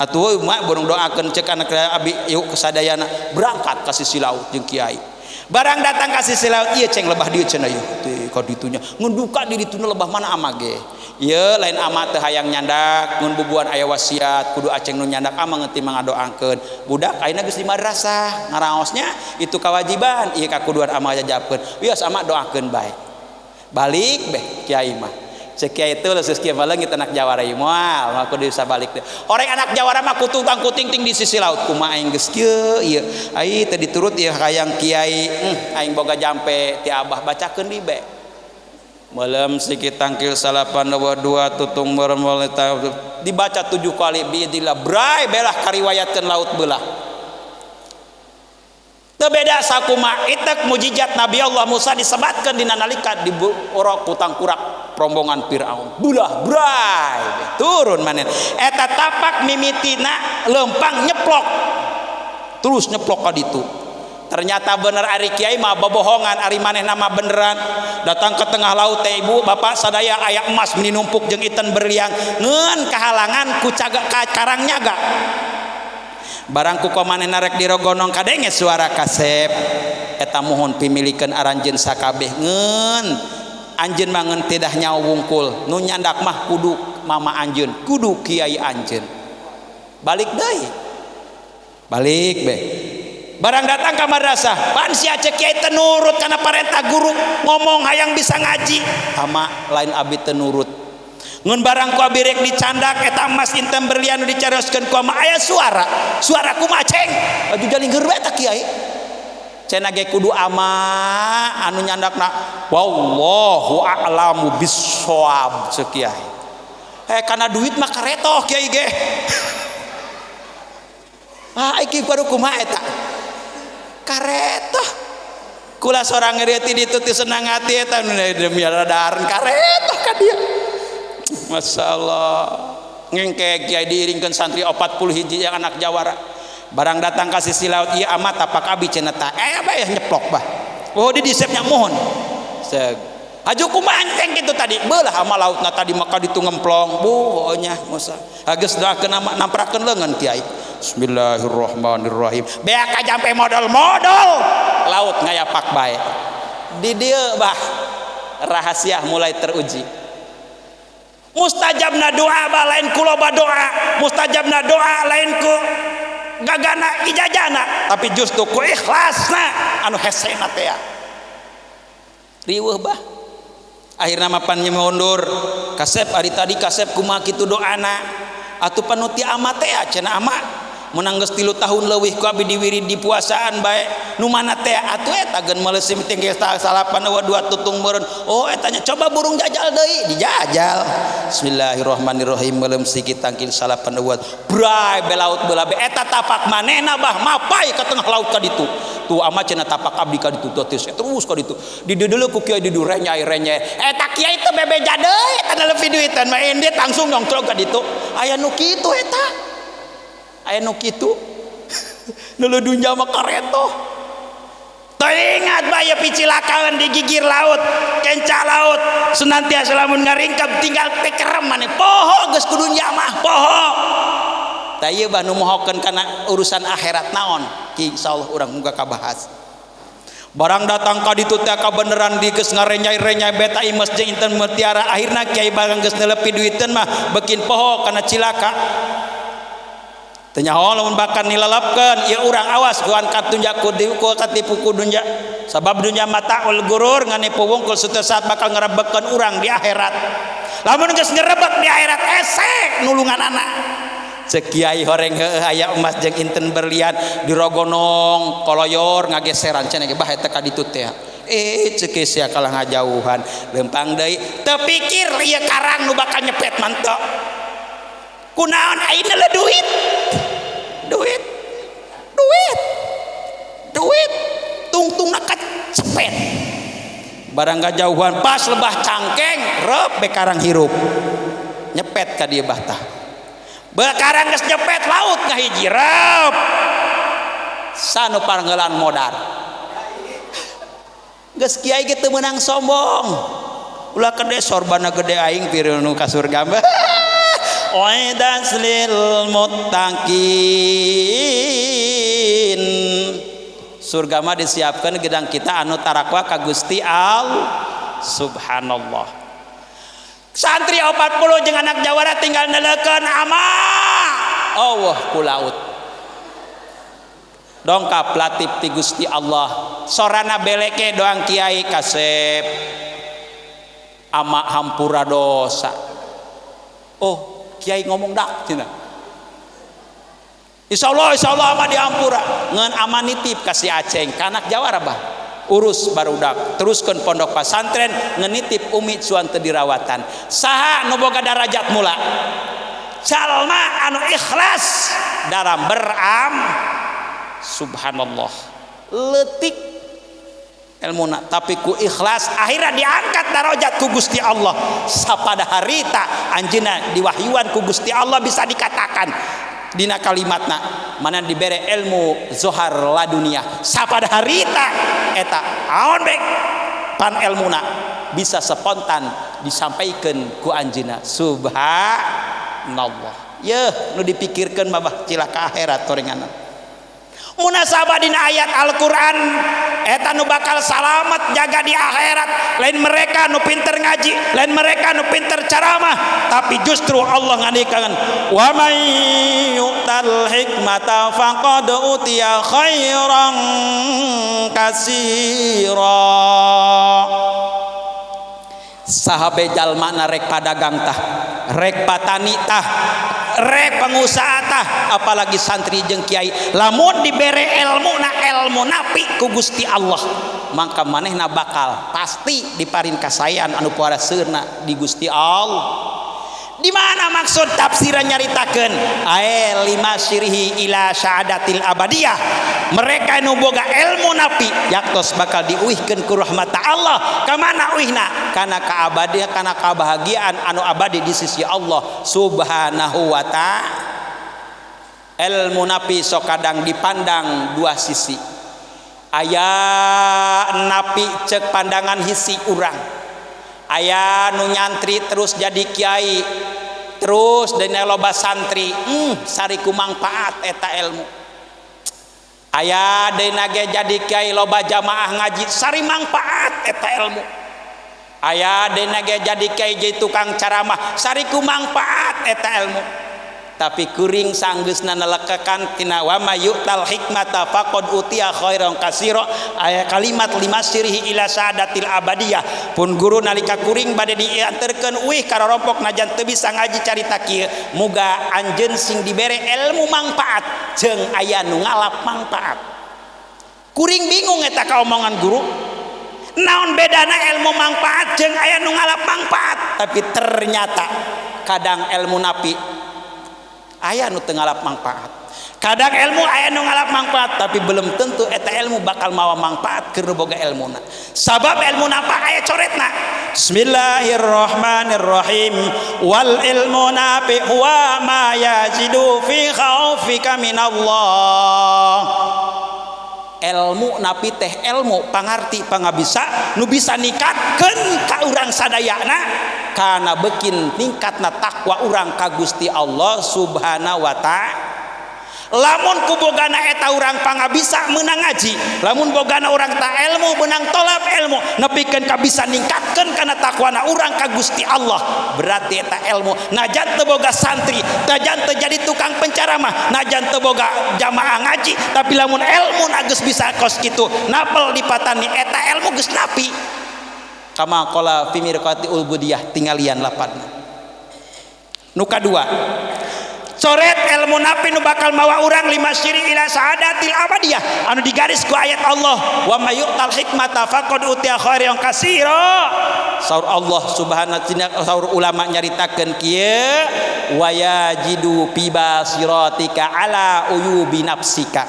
Atuh mah burung doakeun ceuk anak abi yuk kesadayana berangkat ka sisi laut jeung kiai. Barang datang ka sisi laut ieu ceng lebah dieu cenah ieu teh ka ditunya ngunduka di dituna lebah mana ama ge. Ieu lain ama teu hayang nyandak ngun bubuan aya wasiat kudu aceng nu nyandak ama ngeunti mangadoakeun. Budak ayeuna geus di madrasah ngaraosnya itu kewajiban ieu kakuduan ama jajabkeun. Wios ama doakeun bae. Balik beh kiai mah. Cek kiai itu lesus kiai mah leungit anak jawara ieu moal mah kudu bisa balik teh. Horeng anak jawara mah kutung tang kuting ting di sisi laut kumaha aing geus kieu ieu. Ai teu diturut ieu hayang kiai aing boga jampe ti abah bacakeun di be. Malam sikit tangkil salapan dua dua tutung merem dibaca 7 kali biidillah brai belah kariwayatkeun laut belah. Teu beda sakuma itek mujizat Nabi Allah Musa disebatkeun dina nalika di orok kutang kurak rombongan Firaun. Belah brai turun manen. Eta tapak mimitina lempang nyeplok. Terus nyeplok ka ditu. Ternyata bener ari kiai mah bobohongan ari manehna mah beneran. Datang ke tengah laut teh ibu bapak sadaya aya emas meni numpuk jeung iten berliang ngeun kahalangan ku caga karang nyaga. Barang ku manehna rek dirogonong kadenge suara kasep eta mohon pimilikeun aranjeun sakabeh ngeun anjeun mah ngeun tidak nyawa wungkul nu nyandak mah kudu mama anjeun kudu kiai anjeun. Balik deui balik be. Barang datang ke madrasah pan si Aceh kiai teu nurut kana parentah guru ngomong hayang bisa ngaji ama lain abi teu nurut. Ngun barang ku abi rek dicandak eta emas inten berlian nu dicarioskeun ku ama aya suara suara kumaha ceng aju jalingeur we eta kiai cenah ge kudu ama anu nyandakna wallahu a'lamu bissawab ceuk kiai. Kana duit mah karetoh kiai ge. Ah iki kudu kumaha eta karetoh kula sorang ieu ti ditu ti senang hati eta demi radaran karetoh ka dia. Masya Allah ngengkek kiai diiringkeun santri 40 hiji yang anak jawara. Barang datang ka sisi laut ieu amat tapak abi cenah ta bae nyeplok bah. Oh di disepnya mohon. Seg. Haju kumaha ceng kitu tadi beulah ama lautna tadi maka ditu ngemplong bu nya Musa. Geus doakeun ama namprakeun leungeun kiai. Bismillahirrahmanirrahim. Beak ka jampe modal-modal laut ngayapak bae. Di dieu bah rahasia mulai teruji. Mustajabna doa bah lain ku loba doa, mustajabna doa lain ku gagana ijajana, tapi justru ku ikhlasna anu hesena teh. Riweuh bah. Akhirna mah pan mundur. Kasep ari tadi kasep kumaha kitu doana. Atuh panuti ama teh cenah ama Menang geus 3 tahun leuwih ku abdi diwirid di puasaan bae. Nu mana teh atuh eta geun meuleum tinggal salapan eueuh dua tutung meureun. Oh eta nya coba burung jajal deui, dijajal. Bismillahirrahmanirrahim meuleum siki tangkil salapan eueuh. Bray belaut beula be eta tapak manehna bah mapai ka tengah laut ka ditu. Tuh ama cenah tapak abdi ka ditu terus ka ditu. Dideudeuleuk ku kiai didu renyai-renyai. Eta kiai teh bebeja deui eta lebih duitan mah indit langsung nyongtrog ka ditu. Aya nu kitu eta. Aya nu kitu nu dunya mah kareto. Teu ingat bae picilakaeun di gigir laut, kenca laut, senantiasa lamun ngaringkap tinggal tekerem maneh poho geus ku dunya mah poho. Tah ieu bah nu mohokeun kana urusan akhirat naon? Ki insyaallah urang muga kabahas. Barang datang ka ditu teh kabeneran di geus ngarenyai-renyai beta imes jeung inten mutiara akhirna kiai barang geus neulepi duiteun mah bekin poho kana cilaka. Teu nyaho lamun bakal nilalapkeun ieu urang awas kuan katunja ku katipu ku dunya. Sabab dunya mataul gurur nganipu wungkul suatu saat bakal ngerebekkeun urang di akhirat. Lamun geus ngerebek di akhirat ese nulungan anak. Cek kiai horeng heueuh aya emas jeung inten berlian dirogonong koloyor ngageseran cenah ge bah eta ka ditu teh. Cek sia kalah ngajauhan lempang deui teu pikir ieu karang nu bakal nyepet mantok. Kunaon ayeuna le duit. Duit. Duit. Duit tungtungna kacepet. Barang ngajauhan pas lebah cangkeng rep be karang hirup. Nyepet ka dieu bah tah. Bekarang geus nyepet laut ngahiji rep. Sanu parenggelan modar. Geus kiai ge teu meunang sombong. Ulah gede sorbana gede aing pireul nu ka surga mah. Oidas lil muttaqin. Surga mah disiapkan gedang kita anu tarakwa ka Gusti Allah subhanallah. Santri 40 jeung anak jawara tinggal neleukeun ama Allah ku laut. Dongkap latif ti Gusti Allah. Sorana beleke doang kiai kasep ama hampura dosa. Oh kiai ngomong dak cenah. Insyaallah ama diampura. Ngan ama nitip kasih aceng ka anak jawara bah. Urus barudak, teruskeun pondok pasantren ngenitip umi cuan teu dirawatan. Saha nu boga darajat mula? Jalma anu ikhlas dalam beram subhanallah. Leutik ilmuna tapi ku ikhlas akhirnya diangkat darajat ku Gusti Allah. Sapada harita anjeunna diwahyuan ku Gusti Allah bisa dikatakan dina kalimatna mana dibere ilmu zohar la dunia. Sapada harita eta aon bek pan ilmuna bisa spontan disampaikan ku anjeunna subhanallah. Yeuh nu dipikirkeun mah bah cilaka akhirat korenganan. Munasabah dina ayat Al-Qur'an eta nu bakal salamet jaga di akhirat lain mereka nu pinter ngaji, lain mereka nu pinter ceramah, tapi justru Allah ngandikakeun wa may yu'tal hikmata faqad utiya khairan katsira. Sahabe jalma na rek padagang tah, rek patani tah, rek pengusaha tah, apalagi santri jeung kiai lamun dibere ilmu na ilmu napi ku Gusti Allah mangka manehna bakal pasti diparin kasayan anu puara seurna di Gusti Allah. Di mana maksud tafsiran nyaritakeun ae lima sirihi ila sa'adatil abadiyah. Mereka nu boga ilmu napi yaktos bakal diuihkeun ku rahmat Allah. Ka mana uihna? Kana kaabadian, kana kabahagiaan anu abadi di sisi Allah Subhanahu wa ta'ala. Ilmu napi sok kadang dipandang dua sisi. Aya napi cek pandangan hisi urang. Aya nu nyantri terus jadi kiai terus dina loba santri, sari ku mangpaat eta ilmu. Aya deuna ge jadi kiai loba jamaah ngaji sari mangpaat eta ilmu. Aya deuna ge jadi kiai jadi tukang ceramah sari ku mangpaat eta ilmu. Tapi kuring sanggeusna nelekekan tina wa may yu'tal hikmata faqad utiya khairan katsira, aya kalimat limasirihi ila saadatil abadiyah. Pun guru nalika kuring bade dianterkeun uih ka rorompok, najan teu bisa ngaji carita kieu, muga anjeun sing dibere ilmu mangpaat jeung aya nu ngalap mangpaat. Kuring bingung eta ka omongan guru, naon bedana ilmu mangpaat jeung aya nu ngalap mangpaat? Tapi ternyata kadang ilmu napi aya nu teu ngalap mangpaat, kadang ilmu aya nu ngalap mangpaat, tapi belum tentu eta ilmu bakal mawa mangpaat keur boga ilmuna, sabab ilmu napa aya coretna. Bismillahirrahmanirrahim. Wal ilmu nafi huwa ma yazidu fi khaufika minallah. Ilmu napi teh ilmu pangarti pangabisa nu bisa ningkatkeun ka urang sadayana kana bekin ningkatna takwa urang ka Gusti Allah Subhanahu wa Ta'ala. Lamun kubogana eta urang pangabisa menang ngaji, lamun bogana urang tak ilmu menang tolap ilmu nepikeun ka bisa ningkatkeun kana takwana urang ka Gusti Allah, berarti eta ilmu najan teu boga santri, najan teu jadi tukang penceramah, najan teu boga jamaah ngaji, tapi lamun ilmu geus bisa kos kitu napel dipatani, eta ilmu geus napi. Kama qala fi mirqati ubudiyah, tinggalian lapadna. Nu kadua, coret ilmu napi nu bakal mawa urang limasiri ila saadatil abadiyah anu digaris ku ayat Allah wa may yu'tal hikmata faqad utiya khairan katsira. Saur Allah Subhanahu wa, saur ulama nyaritakeun kieu, wa yajidu fi basiratika ala uyubi nafsika.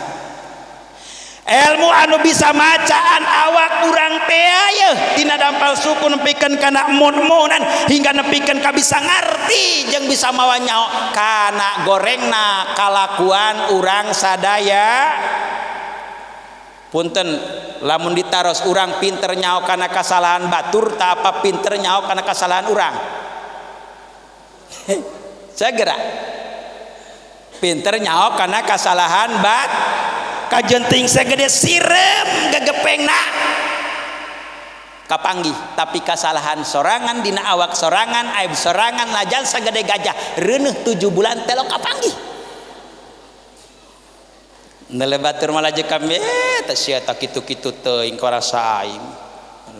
Ilmu anu bisa macaan awak urang teh ye tina dampal suku nepikeun kana mun-munan hingga nepikeun ka bisa ngarti jeung bisa mawa nyaho kana gorengna kalakuan urang sadaya. Punten, lamun ditaros urang pinter nyaho kana kasalahan batur tak apa pinter nyaho kana kasalahan urang? Segera pinter nyaho kana kasalahan bat kajenting segede sirem gegepengna kapanggih, tapi kasalahan sorangan dina awak sorangan, aib sorangan, najan segede gajah reuneuh 7 bulan telok kapanggih. Nele batur malah jeung kami eh teh sia ta kitu-kitu teuing karasa aing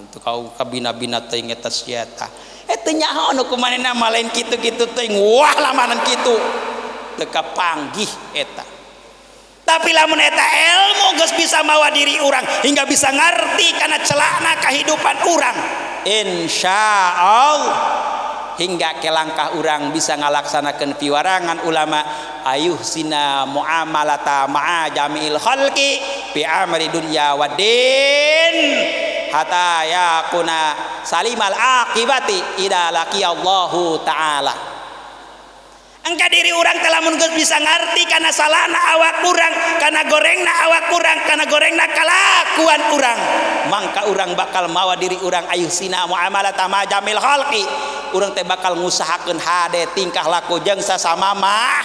untuk kau kabina-bina teuing eta sia ta eh teu nyaho nu kumanehna mah lain kitu-kitu teuing, wah lamanan kitu teu kapanggih eta. Tapi lamun eta ilmu geus bisa mawa diri urang hingga bisa ngerti kana celana kehidupan urang, insya Allah hingga ke langkah urang bisa ngalaksanakeun piwarangan ulama ayuh sina muamalata ma'a jami'il khalqi bi amri dunya waddin hatta yakuna salimal akibati ida laqiyallahu ta'ala. Engka diri urang telah mun bisa ngerti karena salahna awak urang, karena gorengna awak urang, karena gorengna kalakuan urang, mangka urang bakal mawa diri urang ayuh sina muamalata ma jamil khalqi. Urang teh bakal ngusahakeun hade tingkah laku jeung sasama mah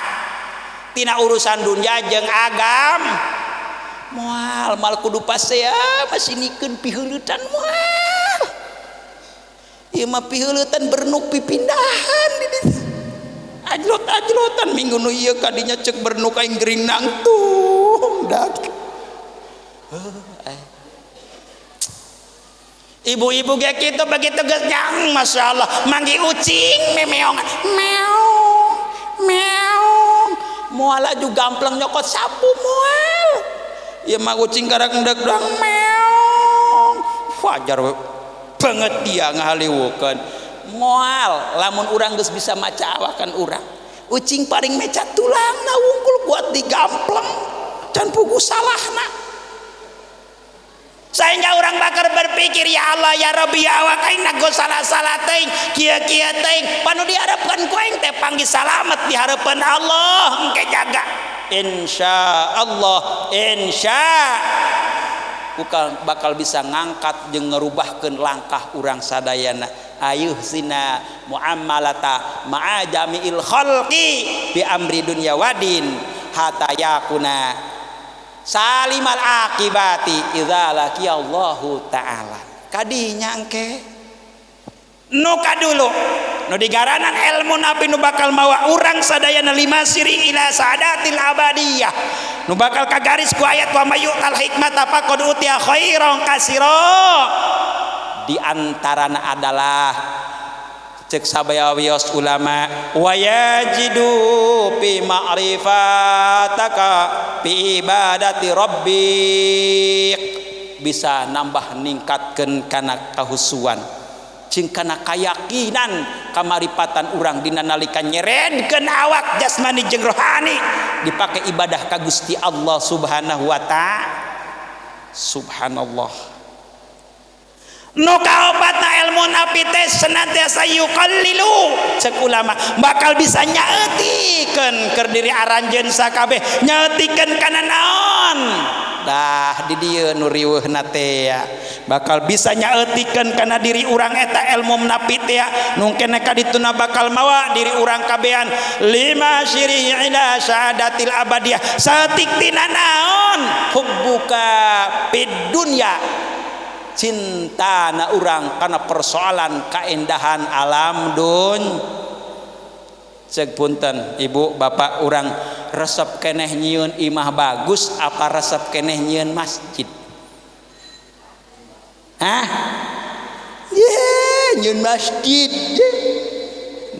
tina urusan dunia jeung agam. Moal mal kudu pasea masih nikeun piheuleutan, moal ieu mah piheuleutan bernuk pipindahan di ditu ajlot-ajlotan minggu nu ieu kadinya cek bernuk aing gering nangtung dak. Ibu-ibu ge kitu, begitu geus nyang, Masya Allah, manggi ucing memeongan meong meong, moal laju gampleng nyokot sapu, moal ieu mah ucing karak endek doang meong, wajar banget dia ngahaliwukeun. Moal lamun urang geus bisa maca awakan urang, ucing paling meca tulang na wungkul buat digampleng can pugu salahna, sehingga orang bakal berpikir, ya Allah, ya Rabbi, ya awak aing na salah-salah teuing, kieu-kieu teuing, panu diharapkan ku aing teh panggih salamet di harapan Allah engke jaga. Insya Allah, insya bukan bakal bisa ngangkat jeung ngerubahkeun langkah urang sadayana ayuh sina muamalata ma'a jami'il khalqi bi amri dunya wadin hatta yakuna salimal akibati idza laqiyallahu ta'ala. Kadinya engke nu kadulu. Nu digaranan ilmu napi nu bakal mawa urang sadayana lima siri ila saadatil abadiyah. Nu bakal kagaris ku ayat wa mayyu'tal hikmata faqad utiya khairan katsira. Di antarana adalah cek sabayawios ulama wa yajidu fi ma'rifataka fi ibadati rabbik, bisa nambah ningkatkeun kana kahusuan jeung kana kayakinan kamaripatan urang dina nalika nyeredkeun awak jasmani jeung rohani dipake ibadah ka Gusti Allah Subhanahu wa ta'ala. Subhanallah. Nu kaopatna ilmu napi teh senantiasa yuqallilu, cek ulama bakal bisa nyaeutikeun keur diri aranjeun sakabeh, nyaeutikeun kana naon? Dah di dieu nu riweuhna teh bakal bisa nyaeutikeun kana diri urang eta ilmu napi teh nu kene ka dituna bakal mawa diri urang kabehan lima syiri ila syahadatil abadiyah. Saeutik tina naon? Hubbuka fid dunya, cinta na urang karena persoalan keindahan alam dun. Cek punten ibu bapak, urang resep keneh nyieun imah bagus apa resep keneh nyieun masjid? Hah? Ye, nyieun masjid. Ye.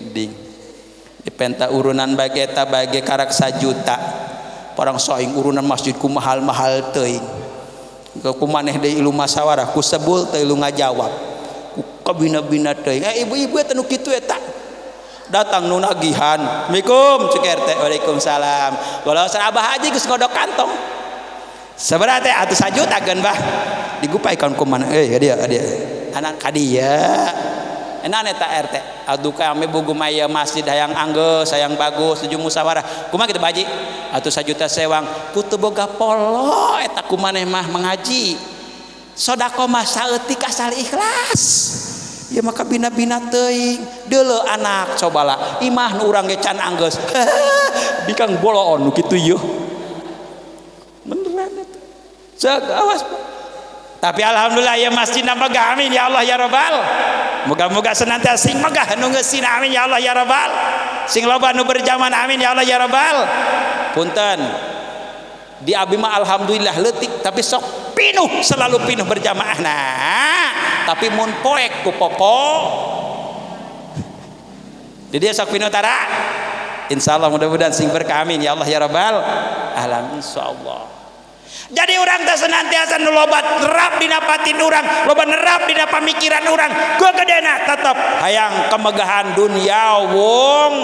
Ding. Dipenta urunan bagi eta bagi karak sajuta. Parang saing urunan masjidku mahal-mahal teuing. Ku maneh deui ilu masawarah ku sebul teh ilu ngajawab. Ku kabina-bina teuing. Ibu-ibu eta nu kitu eta. Datang nu nagihan. Assalamualaikum cek RT. Waalaikumsalam. Walau abah haji geus ngodok kantong. Sabaraha teh atuh sajuta geun bah. Digupai kan ku mana? Ka dieu ka dieu. Anak ka dieu. Enak eta RT. Aduh kami bugu maya masjid hayang anggeus, hayang bagus, tuju musyawarah. Kumaha kitu Pak Haji? Atuh sajuta sewang. Ku teu boga polo eta ku maneh mah mengaji. Sedekah mah saeutik asal ikhlas. Ya maka bina-bina teuing. Deuleu anak cobalah. Imah nu urang ge can anggeus. Bikang boloon nu kitu yeuh. Beneran eta. Cek awas. Tapi alhamdulillah ya masjid megah, amin ya Allah ya Rabbal. Moga-moga senantiasa sing megah nu ngeusina, amin ya Allah ya Rabbal. Sing loba nu berjaman, amin ya Allah ya Rabbal. Punten. Di abi mah alhamdulillah leutik tapi sok pinuh, selalu pinuh berjamaah. Nah, tapi mun poek ku popo. Di dia sok pinuh tara. Insyaallah mudah-mudahan sing berkah, amin ya Allah ya Rabbal alamin insyaallah. Jadi urang teh senantiasa nu loba nerap dina batin urang, loba nerap dina pamikiran urang. Gugedena tetep hayang kemegahan dunia wong.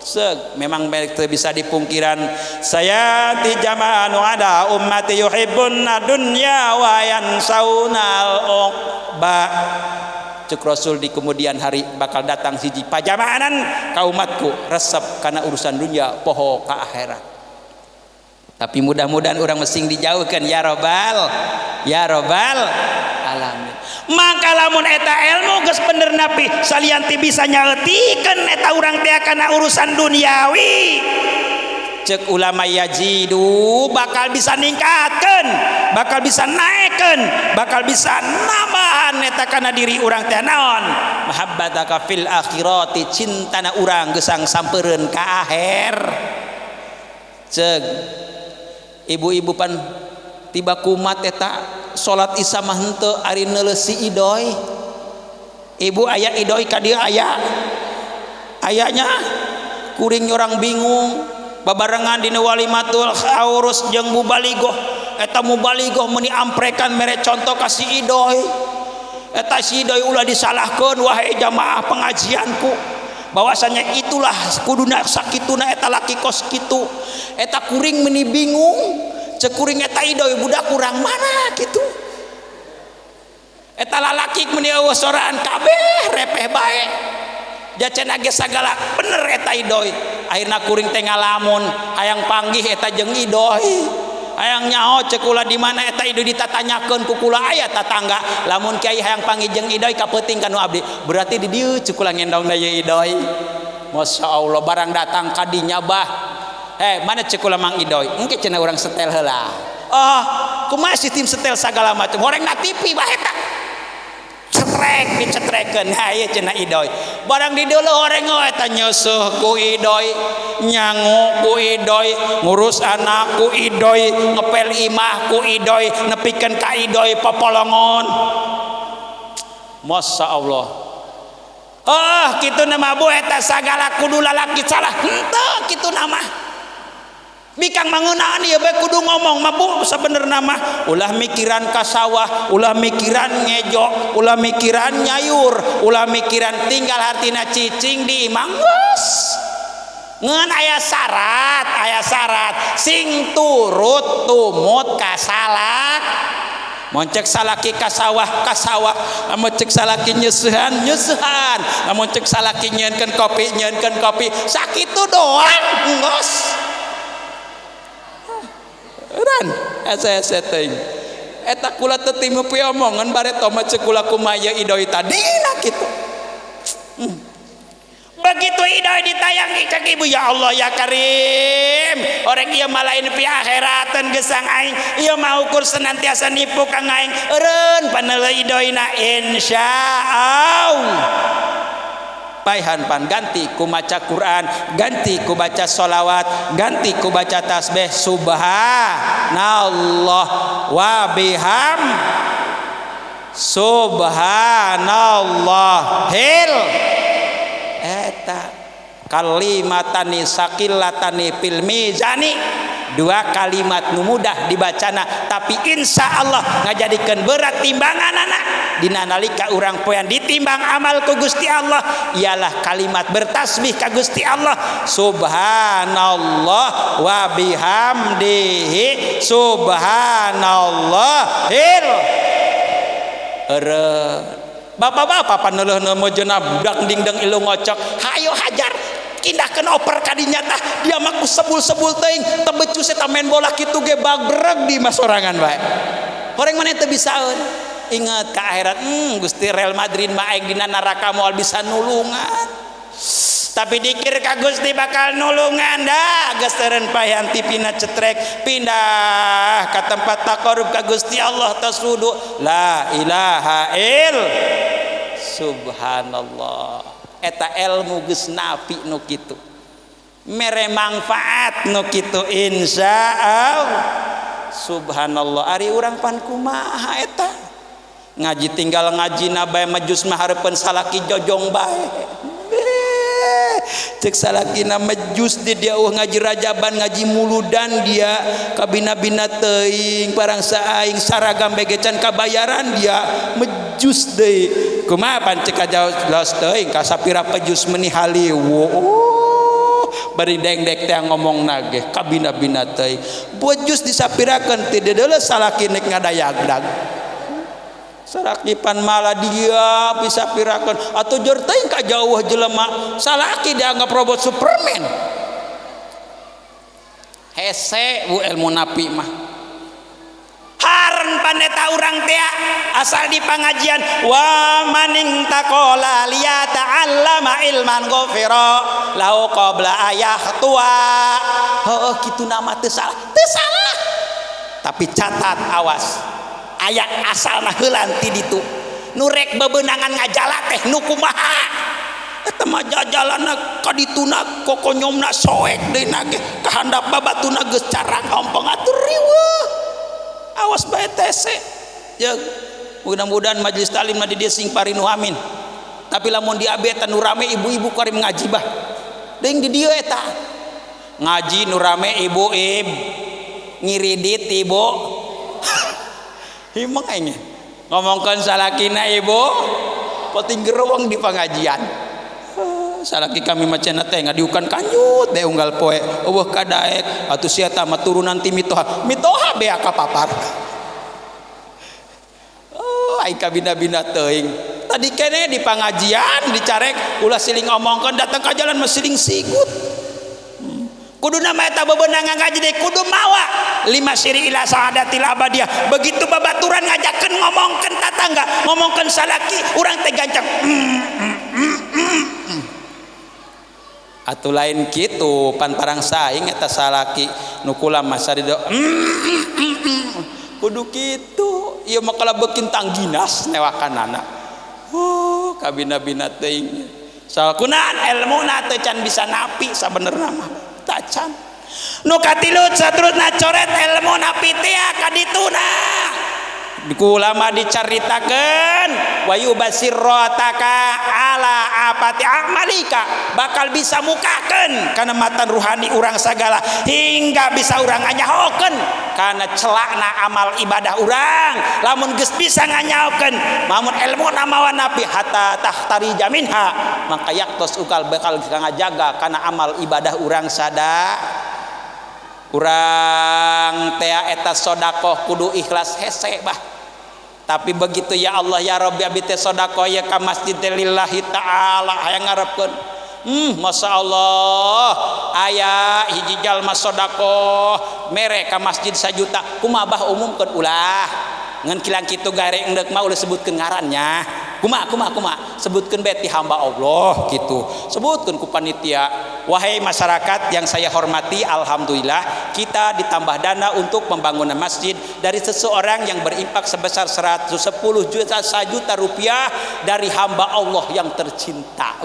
Seg, memang teu bisa dipungkiran saya ti jamanu ada ummati yuhibbuna dunya wa yansaunal uqba. Cek Rasul di kemudian hari bakal datang hiji pajamaanan ka umatku resep kana urusan dunia poho ka akhirat. Tapi mudah-mudahan orang mesing dijauhkan ya robbal ya robbal alamin. Maka lamun eta ilmu geus bener napi salian ti bisa nyaeutikeun eta urang teh kana urusan duniawi. Cek ulama yajidu bakal bisa ningkatkeun, bakal bisa naekkeun, bakal bisa nambahan eta kana diri urang teh naon? Mahabbataka fil akhirati, cintana urang geusang sampereun ka akhir. Cek ibu-ibu pan tiba kumat eta salat isya mah henteu ari neuleuh si idoy. Ibu aya idoy ka dieu aya. Ayanya kuring orang bingung babarengan dina walimatul aurus jeung mubaligoh. Eta mubaligoh meuni amprekan mere contoh ka si idoy. Eta si idoy ulah disalahkeun wahai jamaah pengajianku. Bahwasanya itulah kuduna sakituna eta laki kos kitu. Eta kuring meuni bingung cek kuring eta idoy budak kurang mana kitu. Eta lalaki meuni eueuh soraan kabeh repeh bae. Jacena ge sagala bener eta idoy. Akhirna kuring teh ngalamun hayang panggih eta jeung idoy. Hayang nyaho cek kula di mana eta idoy ditatanyakeun ku kula aya tatangga. Lamun kiai hayang panggih jeung idoy kapeuting ka nu abdi. Berarti di dieu cek kula ngendong da ieu idoy. Masya Allah barang datang ka dinya bah. Mana cek kula mang idoy? Engke cenah urang setel heula. Oh, kumaha sistem setel sagala macam. Horeng na TV bah eta. Cetrek dicetrekeun ha ieu cenah Idoy. Barang di deuleuh horeng eta nyeusuh ku Idoy, nyangu ku Idoy, ngurus anak ku Idoy, ngepel imah ku Idoy, nepikeun ka Idoy popolongon. Masya Allah. Oh, kitu nama bu eta sagala kudu lalaki salah. Henteu kitu nama. Bikang mangeunaan ieu bae kudu ngomong mah bu sabenerna mah ulah mikiran ka sawah, ulah mikiran ngejo, ulah mikiran nyayur, ulah mikiran tinggal hartina cicing di imah geus. Ngan aya syarat sing turut tumut ka salak. Mun cek salaki ka sawah ka sawah, lamun cek salaki nyeusehan nyeusehan, lamun cek salaki nyieunkeun kopi nyieunkeun kopi, sakitu doang geus. Ran hese-hese teuing. Eta kula teu timu piomongan bareto mah ceuk kula kumaha Idoy tadina kitu. Begitu Idoy ditayangi cek ibu ya Allah ya Karim. Orang ieu mah lain pi akhiratan gesang aing, ieu mah ukur senantiasa nipu kang aing. Eureun paneuleuh Idoyna insyaallah. Paihan pan ganti ku maca Quran, ganti ku baca sholawat, ganti ku baca tasbih subhanallah wa biham subhanallah hil eta kalimatani sakilatani fil mizani, dua kalimat nu mudah dibacana tapi insya Allah ngajadikeun berat timbangan anak dina nalika urang poean ditimbang amal ku Gusti Allah ialah kalimat bertasbih ka Gusti Allah subhanallah wa bihamdihi subhanallah hil. Bapak-bapak paneuleuh mojona budak dingdeng ilu ngocok hayo hajar kindahkeun oper kadinya tah dia mah ku sebul-sebul teuing teu becus eta main bola kitu ge bagreg di mah sorangan bae. Horeng maneh teu bisaeun ingat ka akhirat, Gusti Real Madrid mah aing dina neraka moal bisa nulungan. Tapi dikir ka Gusti bakal nulungan dah geus teureun payan tipina cetrek pindah ka tempat taqarrub ka Gusti Allah tasudu la ilaha il subhanallah. Eta ilmu geus napi nu kitu mere manfaat nu kitu insyaallah subhanallah. Ari urang pan kumaha eta ngaji tinggal ngaji na bae majus mah hareupeun salaki jojong bae. Cek salakina majus di dia ngaji rajaban ngaji muludan dia kabina-bina teuing parang saaing saragam begecan kabayaran dia majus deui kumaha pan cek kajaos teuing kasapira pejus meni haliwu. Oh, bari dengdek teh ngomong nage kabina-bina teuing bojus disapirakeun ti dedeuleu salaki nek ngadayagdag salaki pan malah dia bisa pirakeun atuh jeur teuing ka jauh jelema salaki dianggap robot Superman. Hese bu ilmu napi mah haren paneta urang tea asal di pengajian wa maning taqala liya ta'allama ilman ghafira lahu qabla ayah tua. Heuh kitu nama teu salah teu salah tapi catat awas aya asalna heulan ti ditu nu rek bebenangan ngajala teh nu kumaha eta mah jajalana ka dituna kokonyomna soek deui nage ka handap babatuna geus carang ompong atuh riweuh awas bae tese jeung mudah-mudahan majelis taklim di dieu sing parinu amin. Tapi lamun di abet nu rame ibu-ibu karim ngaji bah deung di dieu eta ngaji nu rame ibu ib ngiridit ibu himeng aing ngomongkeun salakina ibu poting gerowong di pengajian. Salaki kami mah cenah teh ngadiukan kanjut deui unggal poe eueuh kadaek atuh sia tah mah turunan ti mitoha mitoha bea ka papar. Oh aing kabina-bina teuing tadi kene di pengajian dicarek ulah siling omongkeun datang ka jalan mah siling sigut. Kudu nama eta bebenangan ngaji deui kudu mawa lima syiri ila saadatil abadiyah. Begitu babaturan ngajakeun ngomongkeun tatangga ngomongkeun salaki urang teh gancang. Atuh lain kitu pan parang saing eta salaki nu kula mah sarido kudu kitu ieu mah kalabeukin tangginas newakanana. Kabina-bina teuing. Salkunan ilmuna teu can bisa napi sabenerna mah. Tacan. Nu katilu saterusna coret ilmu napi teh ka dituna. Ku ulama dicaritakeun wa yubasirrataka ala apati a'malika, bakal bisa mukakeun kana matan ruhani urang sagala hingga bisa urang nganyahokeun kana celakna amal ibadah urang. Lamun geus bisa nganyahokeun mamun ilmuna mawa napi hatta tahtari jaminha, maka yaktos ukal bakal ngajaga kana amal ibadah urang sada. Urang tea eta sodakoh kudu ikhlas hese bah. Tapi begitu ya Allah ya Rabbi abi teh sedekah ya ka masjid lillahi taala hayang ngarepkeun. Masya Allah aya hiji jalma sedekah mere ka masjid 1 juta kumaha bah umumkeun ulah. Ngan kilang kitu gareng endek mah ulah sebutkeun ngarannya. Kumaha kumaha kumaha sebutkeun bae ti hamba Allah gitu. Sebutkeun ku panitia. Wahai masyarakat yang saya hormati, alhamdulillah kita ditambah dana untuk pembangunan masjid dari seseorang yang berimpak sebesar 110 juta 1 juta rupiah dari hamba Allah yang tercinta.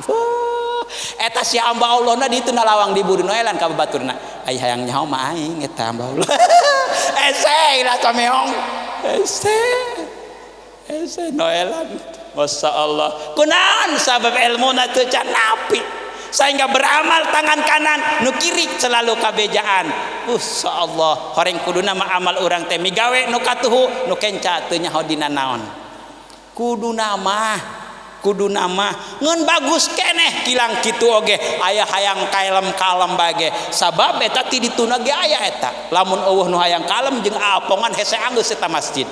Eta si hamba Allah na ditu nalawang di buru noelan ka babaturna. Ai hayang nyaho mah aing eta hamba Allah. Ese lah sameong. Ese. Ese noelan. Masya Allah. Kunaon sabab ilmuna teu can napi. Sehingga beramal tangan kanan nu kiri selalu kabejaan. Masya Allah. Horeng kuduna mah amal urang teh migawe nu katuhu nu kenca teu nyaho dina naon. Kuduna mah kuduna mah ngeun bagus keneh kilang kitu oge aya hayang kalem-kalem bage sabab eta ti dituna ge aya eta. Lamun eueuh nu hayang kalem jeung apongan hese anggeus eta masjid.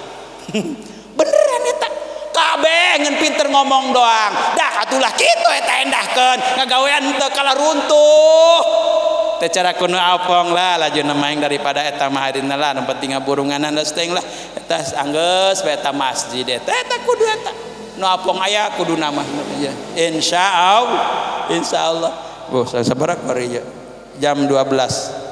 Beneran eta. Kabeh ngan pinter ngomong doang. Dah atulah kitu eta endahkeun ngagawean teu kalah runtuh. Teh cara kuno apong lah laju nemaing daripada eta mah harina lah nu penting ngaburunganan geus teuing lah eta anggeus bae eta masjid eta eta kudu eta. Nu apong aya kudu nama ya. Insyaallah insyaallah. Bu sabaraha bari jam 12.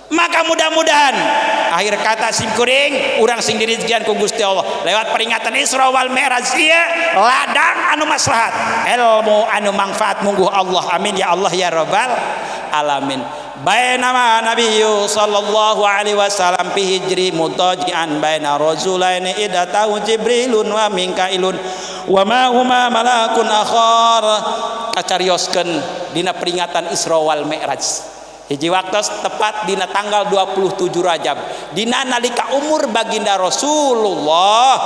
Maka mudah-mudahan akhir kata simkuring urang sing dirizkian ku Gusti Allah lewat peringatan Isra wal Mi'raj ieu ladang anu maslahat ilmu anu manfaat mungguh Allah amin ya Allah ya rabbal alamin. Bainama nabiyyu sallallahu alaihi wasallam fi hijri mutaji'an baina rajulaini idatahu Jibrilun wa Mikailun wa ma huma malakun akhar. Kacarioskeun dina peringatan Isra wal Mi'raj. Hiji waktu tepat dina tanggal 27 Rajab dina nalika umur baginda Rasulullah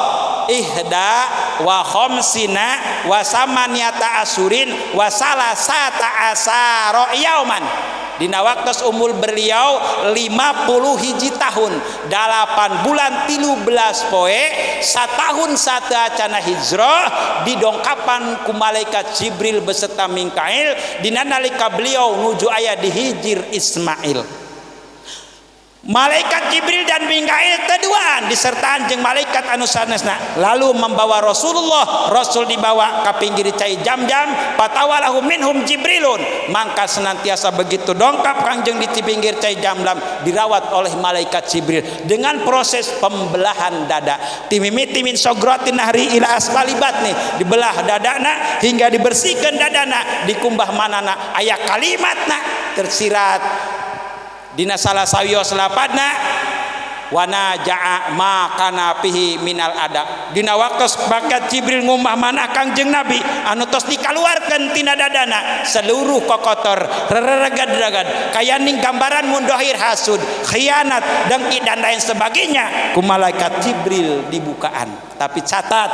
ihda wa khamsina wa samaniata asurin wa salasata asara yauman. Dina waktu umur beliau 50 hiji tahun 8 bulan 13 poe satahun satacana hijrah didongkapan ku malaikat Jibril beserta Mikail dina nalika beliau nuju aya di Hijir Ismail. Malaikat Jibril dan Mikail teduaan disertaan jeung malaikat anu sanesna lalu membawa Rasulullah. Rasul dibawa ka pinggir cai jam-jam patawalahu minhum Jibrilun, mangka senantiasa begitu dongkap kangjeng di pinggir cai jam-jam dirawat oleh malaikat Jibril dengan proses pembelahan dada timimiti min sogrotin nahri ila asfali batni, dibelah dadana hingga dibersihkan dadana dikumbah manana aya kalimatna tersirat dina salah sawios lapadna wana jaa ma kana fihi minal ada. Dina waktos bakat Jibril ngumbah manah Kangjeng Nabi anu tos dikaluarkeun tina dadana seluruh kokotor reregad-regad kayaning gambaran mundohir hasud khianat dengki dan lain sebagainya ku malaikat Jibril dibukaan. Tapi catat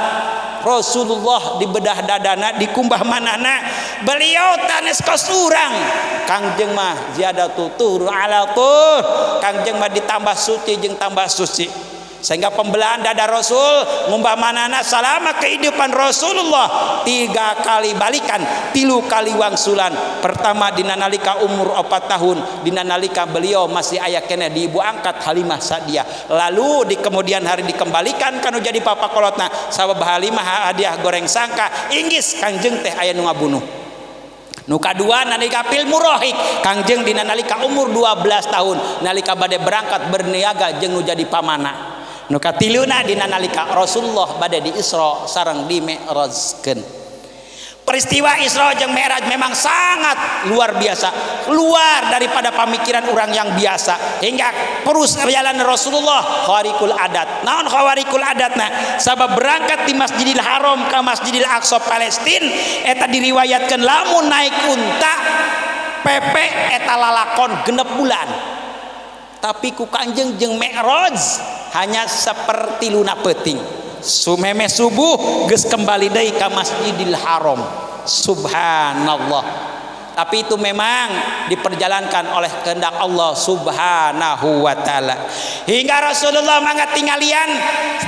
Rasulullah dibedah dadana dikumbah manahna beliau tanes kos urang Kangjeng mah ziyadatu tur ala tur, Kangjeng mah ditambah suci jeung tambah suci sehingga pembelahan dada Rasul ngumbah manana selama kehidupan Rasulullah 3 kali balikan 3 kali wangsulan. Pertama dina nalika umur 4 tahun dina nalika beliau masih aya keneh di ibu angkat Halimah Sa'diyah, lalu di kemudian hari dikembalikan kanu jadi papakolotna sabab Halimah hadiah goreng sangka inggis Kangjeng teh aya nu ngabunuh. Nu kadua nalika fil murahik Kangjeng dina nalika umur 12 tahun nalika bade berangkat berniaga jeung nu jadi pamana. Nu katiluna dina nalika Rasulullah bade di Isra sareng di Mi'rajkeun. Peristiwa Isra jeung Mi'raj memang sangat luar biasa, luar daripada pamikiran orang yang biasa, hingga terus perjalanan Rasulullah khawarikul adat. Naon khawarikul adatna? Sabab berangkat di Masjidil Haram ke Masjidil Aqsa Palestina eta diriwayatkan lamun naik unta pepe eta lalakon 6 bulan, tapi ku Kanjeng jeung Mi'raj hanya seperti luna peuting, sumeme subuh geus kembali deui ka Masjidil Haram. Subhanallah. Tapi itu memang diperjalankan oleh kehendak Allah Subhanahu wa taala. Hingga Rasulullah mangga tinggalian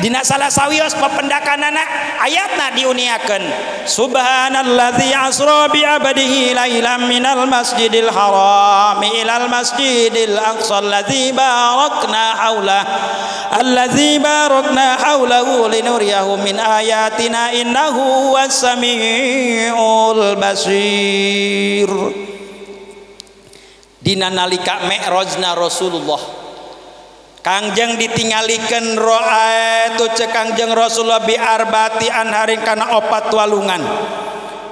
dina salah sawios pependakanana, ayatna diuniakeun, subhanalladzi asra bi abdihi lailan minal masjidil haram ilal masjidil aqsa alladzi barakna haula alladzi barakna haulahu linuriyahu min ayatina innahu was samiul basir. Dina nalika Mi'rajna Rasulullah, Kangjeng ditinggalikeun, roa itu cek Kangjeng Rasulullah bi arba'ati anharin, kana opat walungan.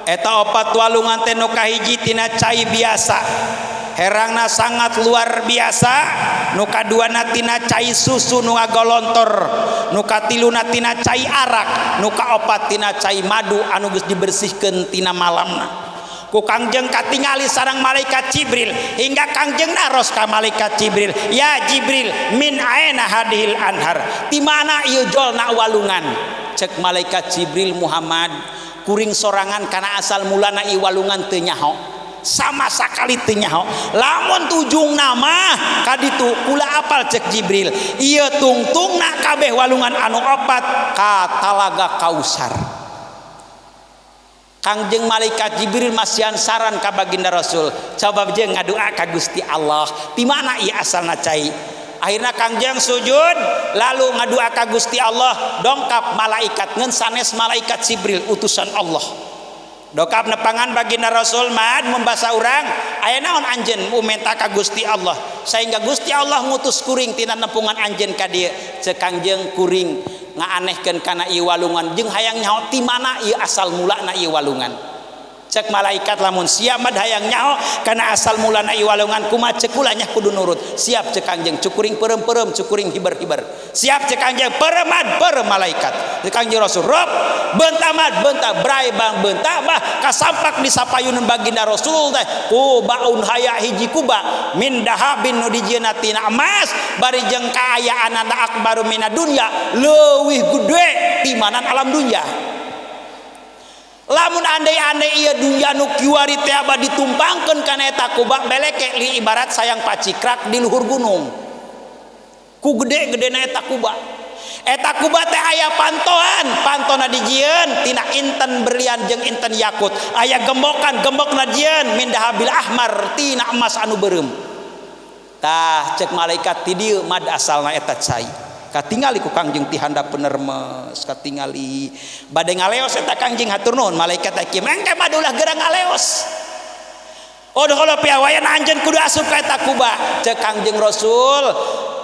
Eta opat walungan teh nu kahiji tina cai biasa, herangna sangat luar biasa, nu kaduana tina cai susu nu ngagolontor, nu katiluna tina cai arak, nu kaopat tina cai madu anu geus dibersihkeun tina malamna. Ku Kangjeng katingali sareng malaikat Jibril, hingga Kangjeng naros ka malaikat Jibril, ya Jibril, min aina hadhil anhar, di mana ieu jolna walungan? Cek malaikat Jibril, Muhammad, kuring sorangan kana asal mulana ieu walungan teu nyaho, sama sakali teu nyaho. Lamun tujung nama kaditu kula apal. Cek Jibril, ieu tungtungna kabeh walungan anu opat ka Talaga Kausar. Kangjeng malaikat Jibril masihan saran ka baginda Rasul, coba jeung ngadua ka Gusti Allah, di mana ieu asalna cai. Akhirnya Kangjeng sujud lalu ngadua ka Gusti Allah. Dongkap malaikat ngan sanes malaikat Jibril, utusan Allah dongkap nepangan baginda Rasul, mad membasa urang, aya naon anjeun menta ka Gusti Allah sehingga Gusti Allah ngutus kuring tina nempungan anjeun ka dieu? Cek Kangjeng, kuring ngaanehkeun kana ieu walungan jeung hayang nyaho ti mana ieu asal mulana ieu walungan. Cek malaikat, lamun siap mad hayang nyaho kana asal mulana ieu walungan, kumaha cek kula nya kudu nurut. Siap, cek Kangjeng, cukuring peureum-peureum, cukuring hiber-hiber. Siap, cek Kangjeng. Peureum peureum malaikat. Cek Kangjeng Rasul, rob beunta mad beunta, bray bang beunta bah kasampak di sapayunan baginda Rasul teh kubaun haya hiji kuba min dahabin, nu dijieunna tina emas, bari jeung kaayaanana akbaru mina dunya, leuwih gede timanan alam dunya. Lamun andai-andai ieu dunya nu kiwari teh abah ditumpangkeun kana eta kuba, beleke li ibarat sayang pacikrak di luhur gunung ku gede-gedena eta kuba. Eta kuba teh aya pantoan, pantona dijieun tina inten berlian jeung inten yakut, aya gembokan, gembokna jieun min dahabil ahmar, tina emas anu beureum. Tah, cek malaikat, ti dieu mad asalna eta cai. Katingali ku Kangjeng ti handap penermes, katingali bade ngaleos eta Kangjeng. Hatur nuhun malaikat, kieu engke mah ulah geura ngaleos. Oh, kalau piawayan anjeun kudu asup ka eta kuba. Cek Kangjeng Rasul,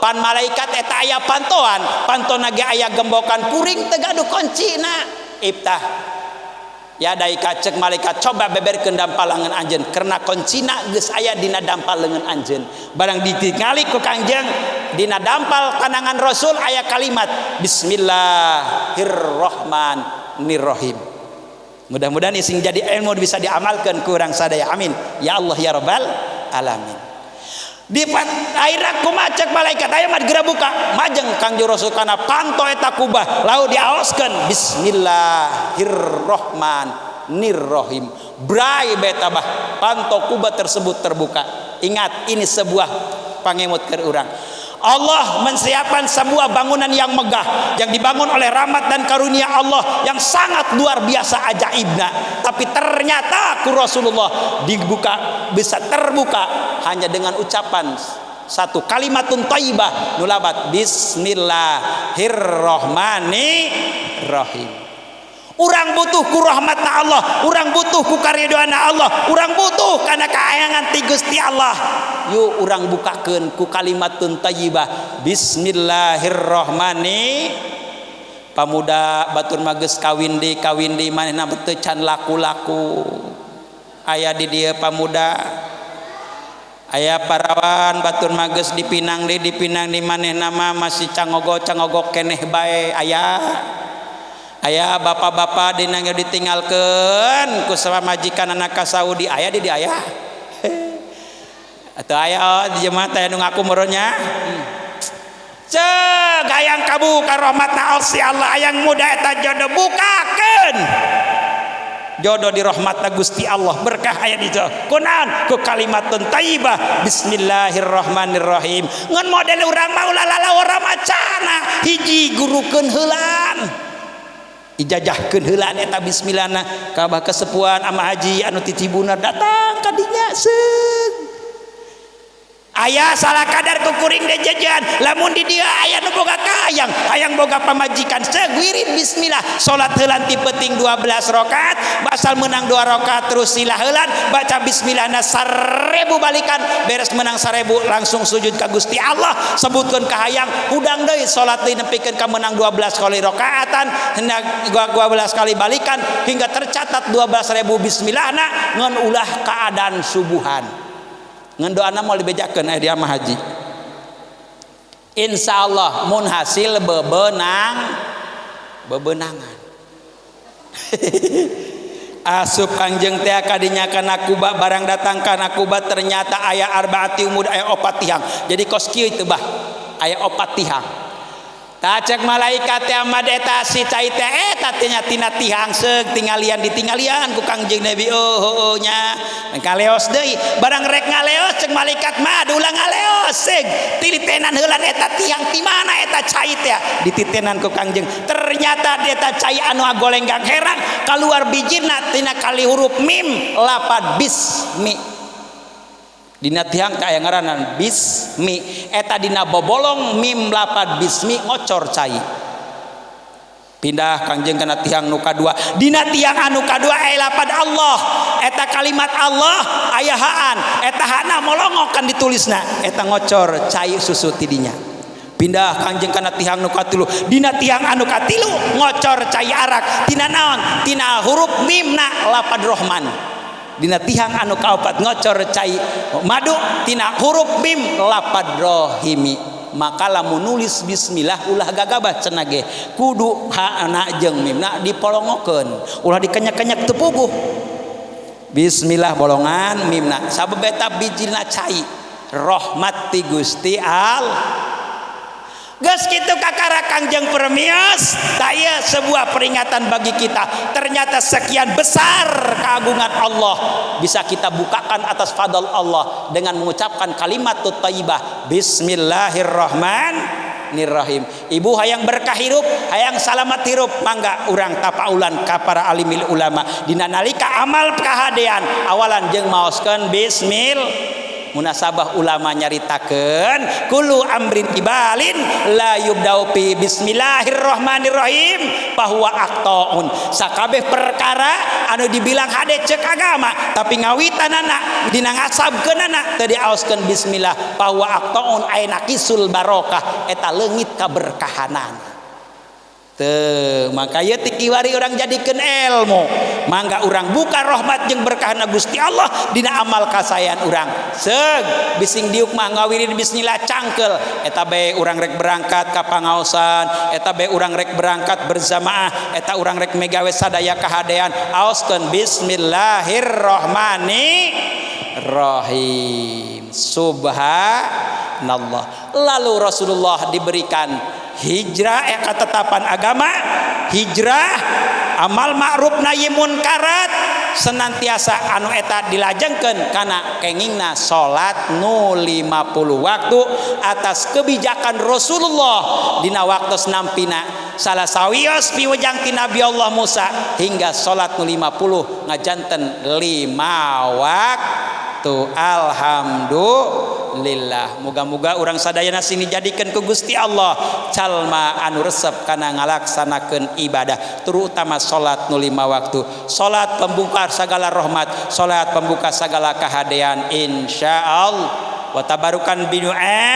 pan malaikat eta aya pantoan, pantona ge aya gembokan, kuring teu gaduh kuncina. Iftah ya daika, cek malaikat, coba beberkeun dampal lengan anjeun karena kuncina geus aya dina dampal lengan anjeun. Barang ditingali ku Kangjeng, dina dampal panangan Rasul aya kalimat bismillahirrahmanirrahim. Mudah-mudahan ising jadi ilmu bisa diamalkan kurang sadaya. Amin ya Allah ya rabbal alamin. Di akhirnya kumaha cek malaikat, ayo mah geura buka. Majeng Kangjeng Rasul kana panto eta kubah, lalu diaoskeun bismillahirrahmanirrahim, bray beta bah panto kubah tersebut terbuka. Ingat, ini sebuah pangemut ke urang. Allah mensiapkan sebuah bangunan yang megah yang dibangun oleh rahmat dan karunia Allah yang sangat luar biasa ajaibna, tapi ternyata ku Rasulullah dibuka, bisa terbuka hanya dengan ucapan satu kalimatun thayyibah nulabat bismillahirrahmanirrahim. Urang butuh ku rahmatna Allah, urang butuh ku karidhoanna Allah, urang butuh kana kaayangan ti Gusti Allah. Yuk urang bukakeun ku kalimatun thayyibah bismillahirrahmanirrahim. Pamuda batur mah geus kawin deui manehna teu can laku-laku. Aya di dieu pamuda. Aya parawan batur mah geus dipinang deui manehna mah masih cangogo-cangogo keneh bae aya. Aya bapak-bapak dina ditinggalkeun ku pamajikan anak ka Saudi aya di dieu aya. Atau aya di jemaah teh nu ngaku meureunnya. Cek hayang kabuka rahmatna Gusti Allah hayang muda eta jodoh bukakeun. Jodoh di rahmatna Gusti Allah berkah aya di dieu. Kunaon ku kalimatun thayyibah bismillahirrahmanirrahim. Ngan model urang mah ulah lalawara macana hiji gurukeun heulaan. Ijajahkeun heulaan eta bismillahna ka abah kesepuan ama haji anu ti Cibunar datang ka dinya seung. Aya salah kadar ku kuring de jajan lamun di dieu aya nu boga kahayang hayang boga pamajikan seung wirid bismillah salat heulaan ti peuting 12 rakaat basal menang 2 rakaat terus sila heulaan baca bismillahna 1000 balikan beres menang 1000 langsung sujud ka Gusti Allah sebutkeun kahayang hudang deui salat deui nepikeun ka menang 12 kali rakaatan hendak 12 kali balikan hingga tercatat 12.000 bismillahna ngan ulah keadaan subuhan. Ngan doana moal dibejakeun aya dia mah haji. Insyaallah mun hasil bebenangan. Asup Kangjeng teh kadinya kana Kuba barang datang kana Kuba ternyata aya arbaati umud aya opat tihang. Jadi kos kieu teu bah aya opat tihang. Tah cek malaikat teh amad eta si cai teh eta teh nya tina tihang seug tinggalian ditinggalian ku Kangjeng Nabi oh heueuh nya. Ngaleos deui barang rek ngaleos cek malaikat mah ulah ngaleos seug tilitenan heulan eta tihang ti mana eta cai teh dititenan ku Kangjeng. Ternyata eta cai anu agolenggang herang kaluar bijirna tina kali huruf mim lapad bismi. Dina tihang teh aya ngaranna bismi eta dina bobolong mim lapad bismi ngocor cai. Pindah Kangjeng kana tihang nu kadua dina tihang anu kadua aya lapad Allah eta kalimat Allah aya haan eta hana molongok kan ditulisna eta ngocor cai susu tidinya. Pindah Kangjeng kana tihang nu katilu dina tihang anu katilu ngocor cai arak tina naon tina huruf mimna lapad Rahman. Dina tihang anu kaopat ngocor cai madu tina huruf mim lapad rohimi. Maka lamun nulis bismillah ulah gagabah cenah ge kudu hana jeung mimna dipolongokeun ulah dikenyak-kenyak teu puguh. Bismillah bolongan mimna sabab eta bijilna cai rahmat ti Gusti Allah. Geus kitu kakara Kangjeng permios tah ieu sebuah peringatan bagi kita. Ternyata sekian besar keagungan Allah bisa kita bukakan atas fadl Allah dengan mengucapkan kalimat thayyibah bismillahirrahmanirrahim. Ibu hayang berkah hirup, hayang salamat hirup, mangga urang tapaulan ka para alimil ulama dina nalika amal kahadean awalan jeung maoskeun bismillah. Munasabah ulama nyaritakeun kullu amrin ibalin la yubdau fi bismillahirrahmanirrahim bahwa aqtaun sakabeh perkara anu dibilang hade cek agama tapi ngawitanana dina ngasabkeunana teu diaoskeun bismillah bahwa aqtaun aya naqisul barokah eta leungit kaberkahanan. Teu maka ieu ti kiwari urang jadikeun ilmu mangga urang buka rahmat jeung berkahna Gusti Allah dina amal kasayan urang. Seug bising diuk mah ngawirid bismillah cangkel eta bae urang rek berangkat ka pangaosan eta bae urang rek berangkat berjamaah eta urang rek megawe sadaya kahadean aoskeun bismillahirrahmanirrahim. Subhanallah. Lalu Rasulullah diberikan hijrah ketetapan agama, hijrah amal ma'ruf nahi munkarat senantiasa anu eta dilajengkeun kana kengingna salat nu 50 waktu atas kebijakan Rasulullah dina waktu nampina salah sawios piwejang ti Nabi Allah Musa hingga salat nu 50 ngajanten 5 waktu. Alhamdulillah. Muga-muga urang sadayana sini dijadikeun ku Gusti Allah calma anu resep kana ngalaksanakeun ibadah terutama salat nu 5 waktu, salat pembuka segala rahmat, salat pembuka segala kahadean insyaallah. Wa tabarukan bidu'a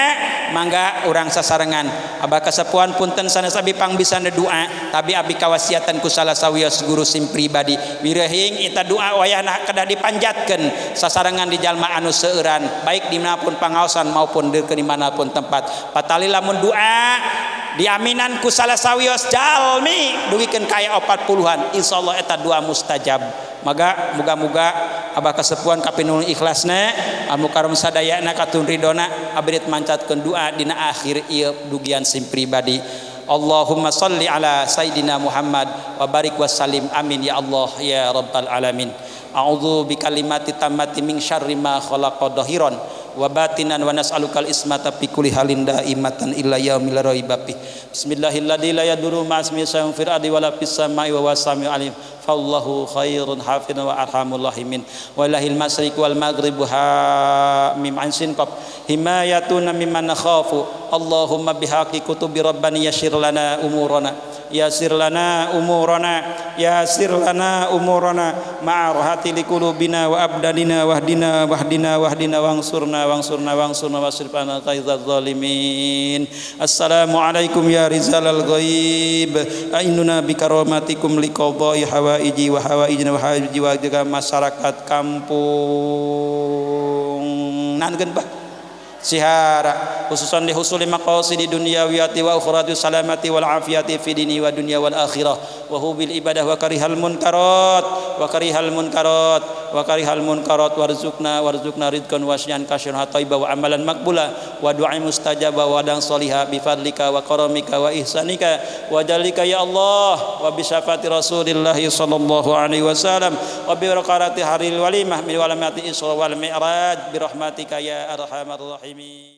Mangga urang sasarengan abah kasepuhan punten sanes abi pangbisan doa tapi abi kawasiatan ku salah sawios guru sim pribadi wirehing eta doa wayahna kedah dipanjatkeun sasarengan di jalma anu seueuran baik dimanapun pangaosan maupun di dimanapun tempat. Patali lamun doa diaminan ku salah sawios jalmi dugikeun kaya 40-an insyaallah eta doa mustajab. Maka muga-muga abah kasepuhan kapinulung ikhlasna al mukarram sadayana katun ridona abdi mancatkeun doa dina akhir ieu dugian sim pribadi. Allahumma salli ala Sayyidina Muhammad wa barik wa salim, amin ya Allah ya rabbal alamin. A'udzu bikalimati tammati min syarri ma khalaqa dhahiran wa batinan wa nas'alukal ismata fi kulli halin daimatan illa yaumil raiba fi. Bismillahilladzi la yadurru ma'asmihi syai'un fil ardi wala fis sama'i wa huwas samiul alim. Fallahu khairun hafidhan wa arhamur rahimin. Walahil masyriq wal maghrib ha mim ain sin qaf himayatuna mimman nakhafu. Allahumma bihaqi kutubi rabbani yashir lana umurana yasir lana umurana yasir lana umurana ma'a rahati liqulubina wa abdanina wahdina wahdina wahdina wangsurna wangsurna wangsurna wasrif anna qaizaz zalimin. Assalamualaikum ya rizalal ghaib ainuna bikaramatikum liqadai hawaiji wa hawaijina wa hawaiji wa juga masyarakat kampung nankeun bah sihara khususan li husuli maqasidi dunyawiyati wa ukhrati salamati wal afiyati fi dini wa dunya wal akhirah wa hubil ibadah wa karihal munkarat wa karihal munkarat wa karihal munkarat warzuqna warzuqna rizqan wasi'an katsiran thayyiban wa amalan maqbula wa du'a mustajaba wa dan salihah bi fadlika wa karamika wa ihsanika wa jalika ya Allah wa bi syafaati Rasulillah sallallahu alaihi wasallam wa bi barakati haril walimah min walamati isra wal mi'raj bi rahmatika ya arhamar rahimin.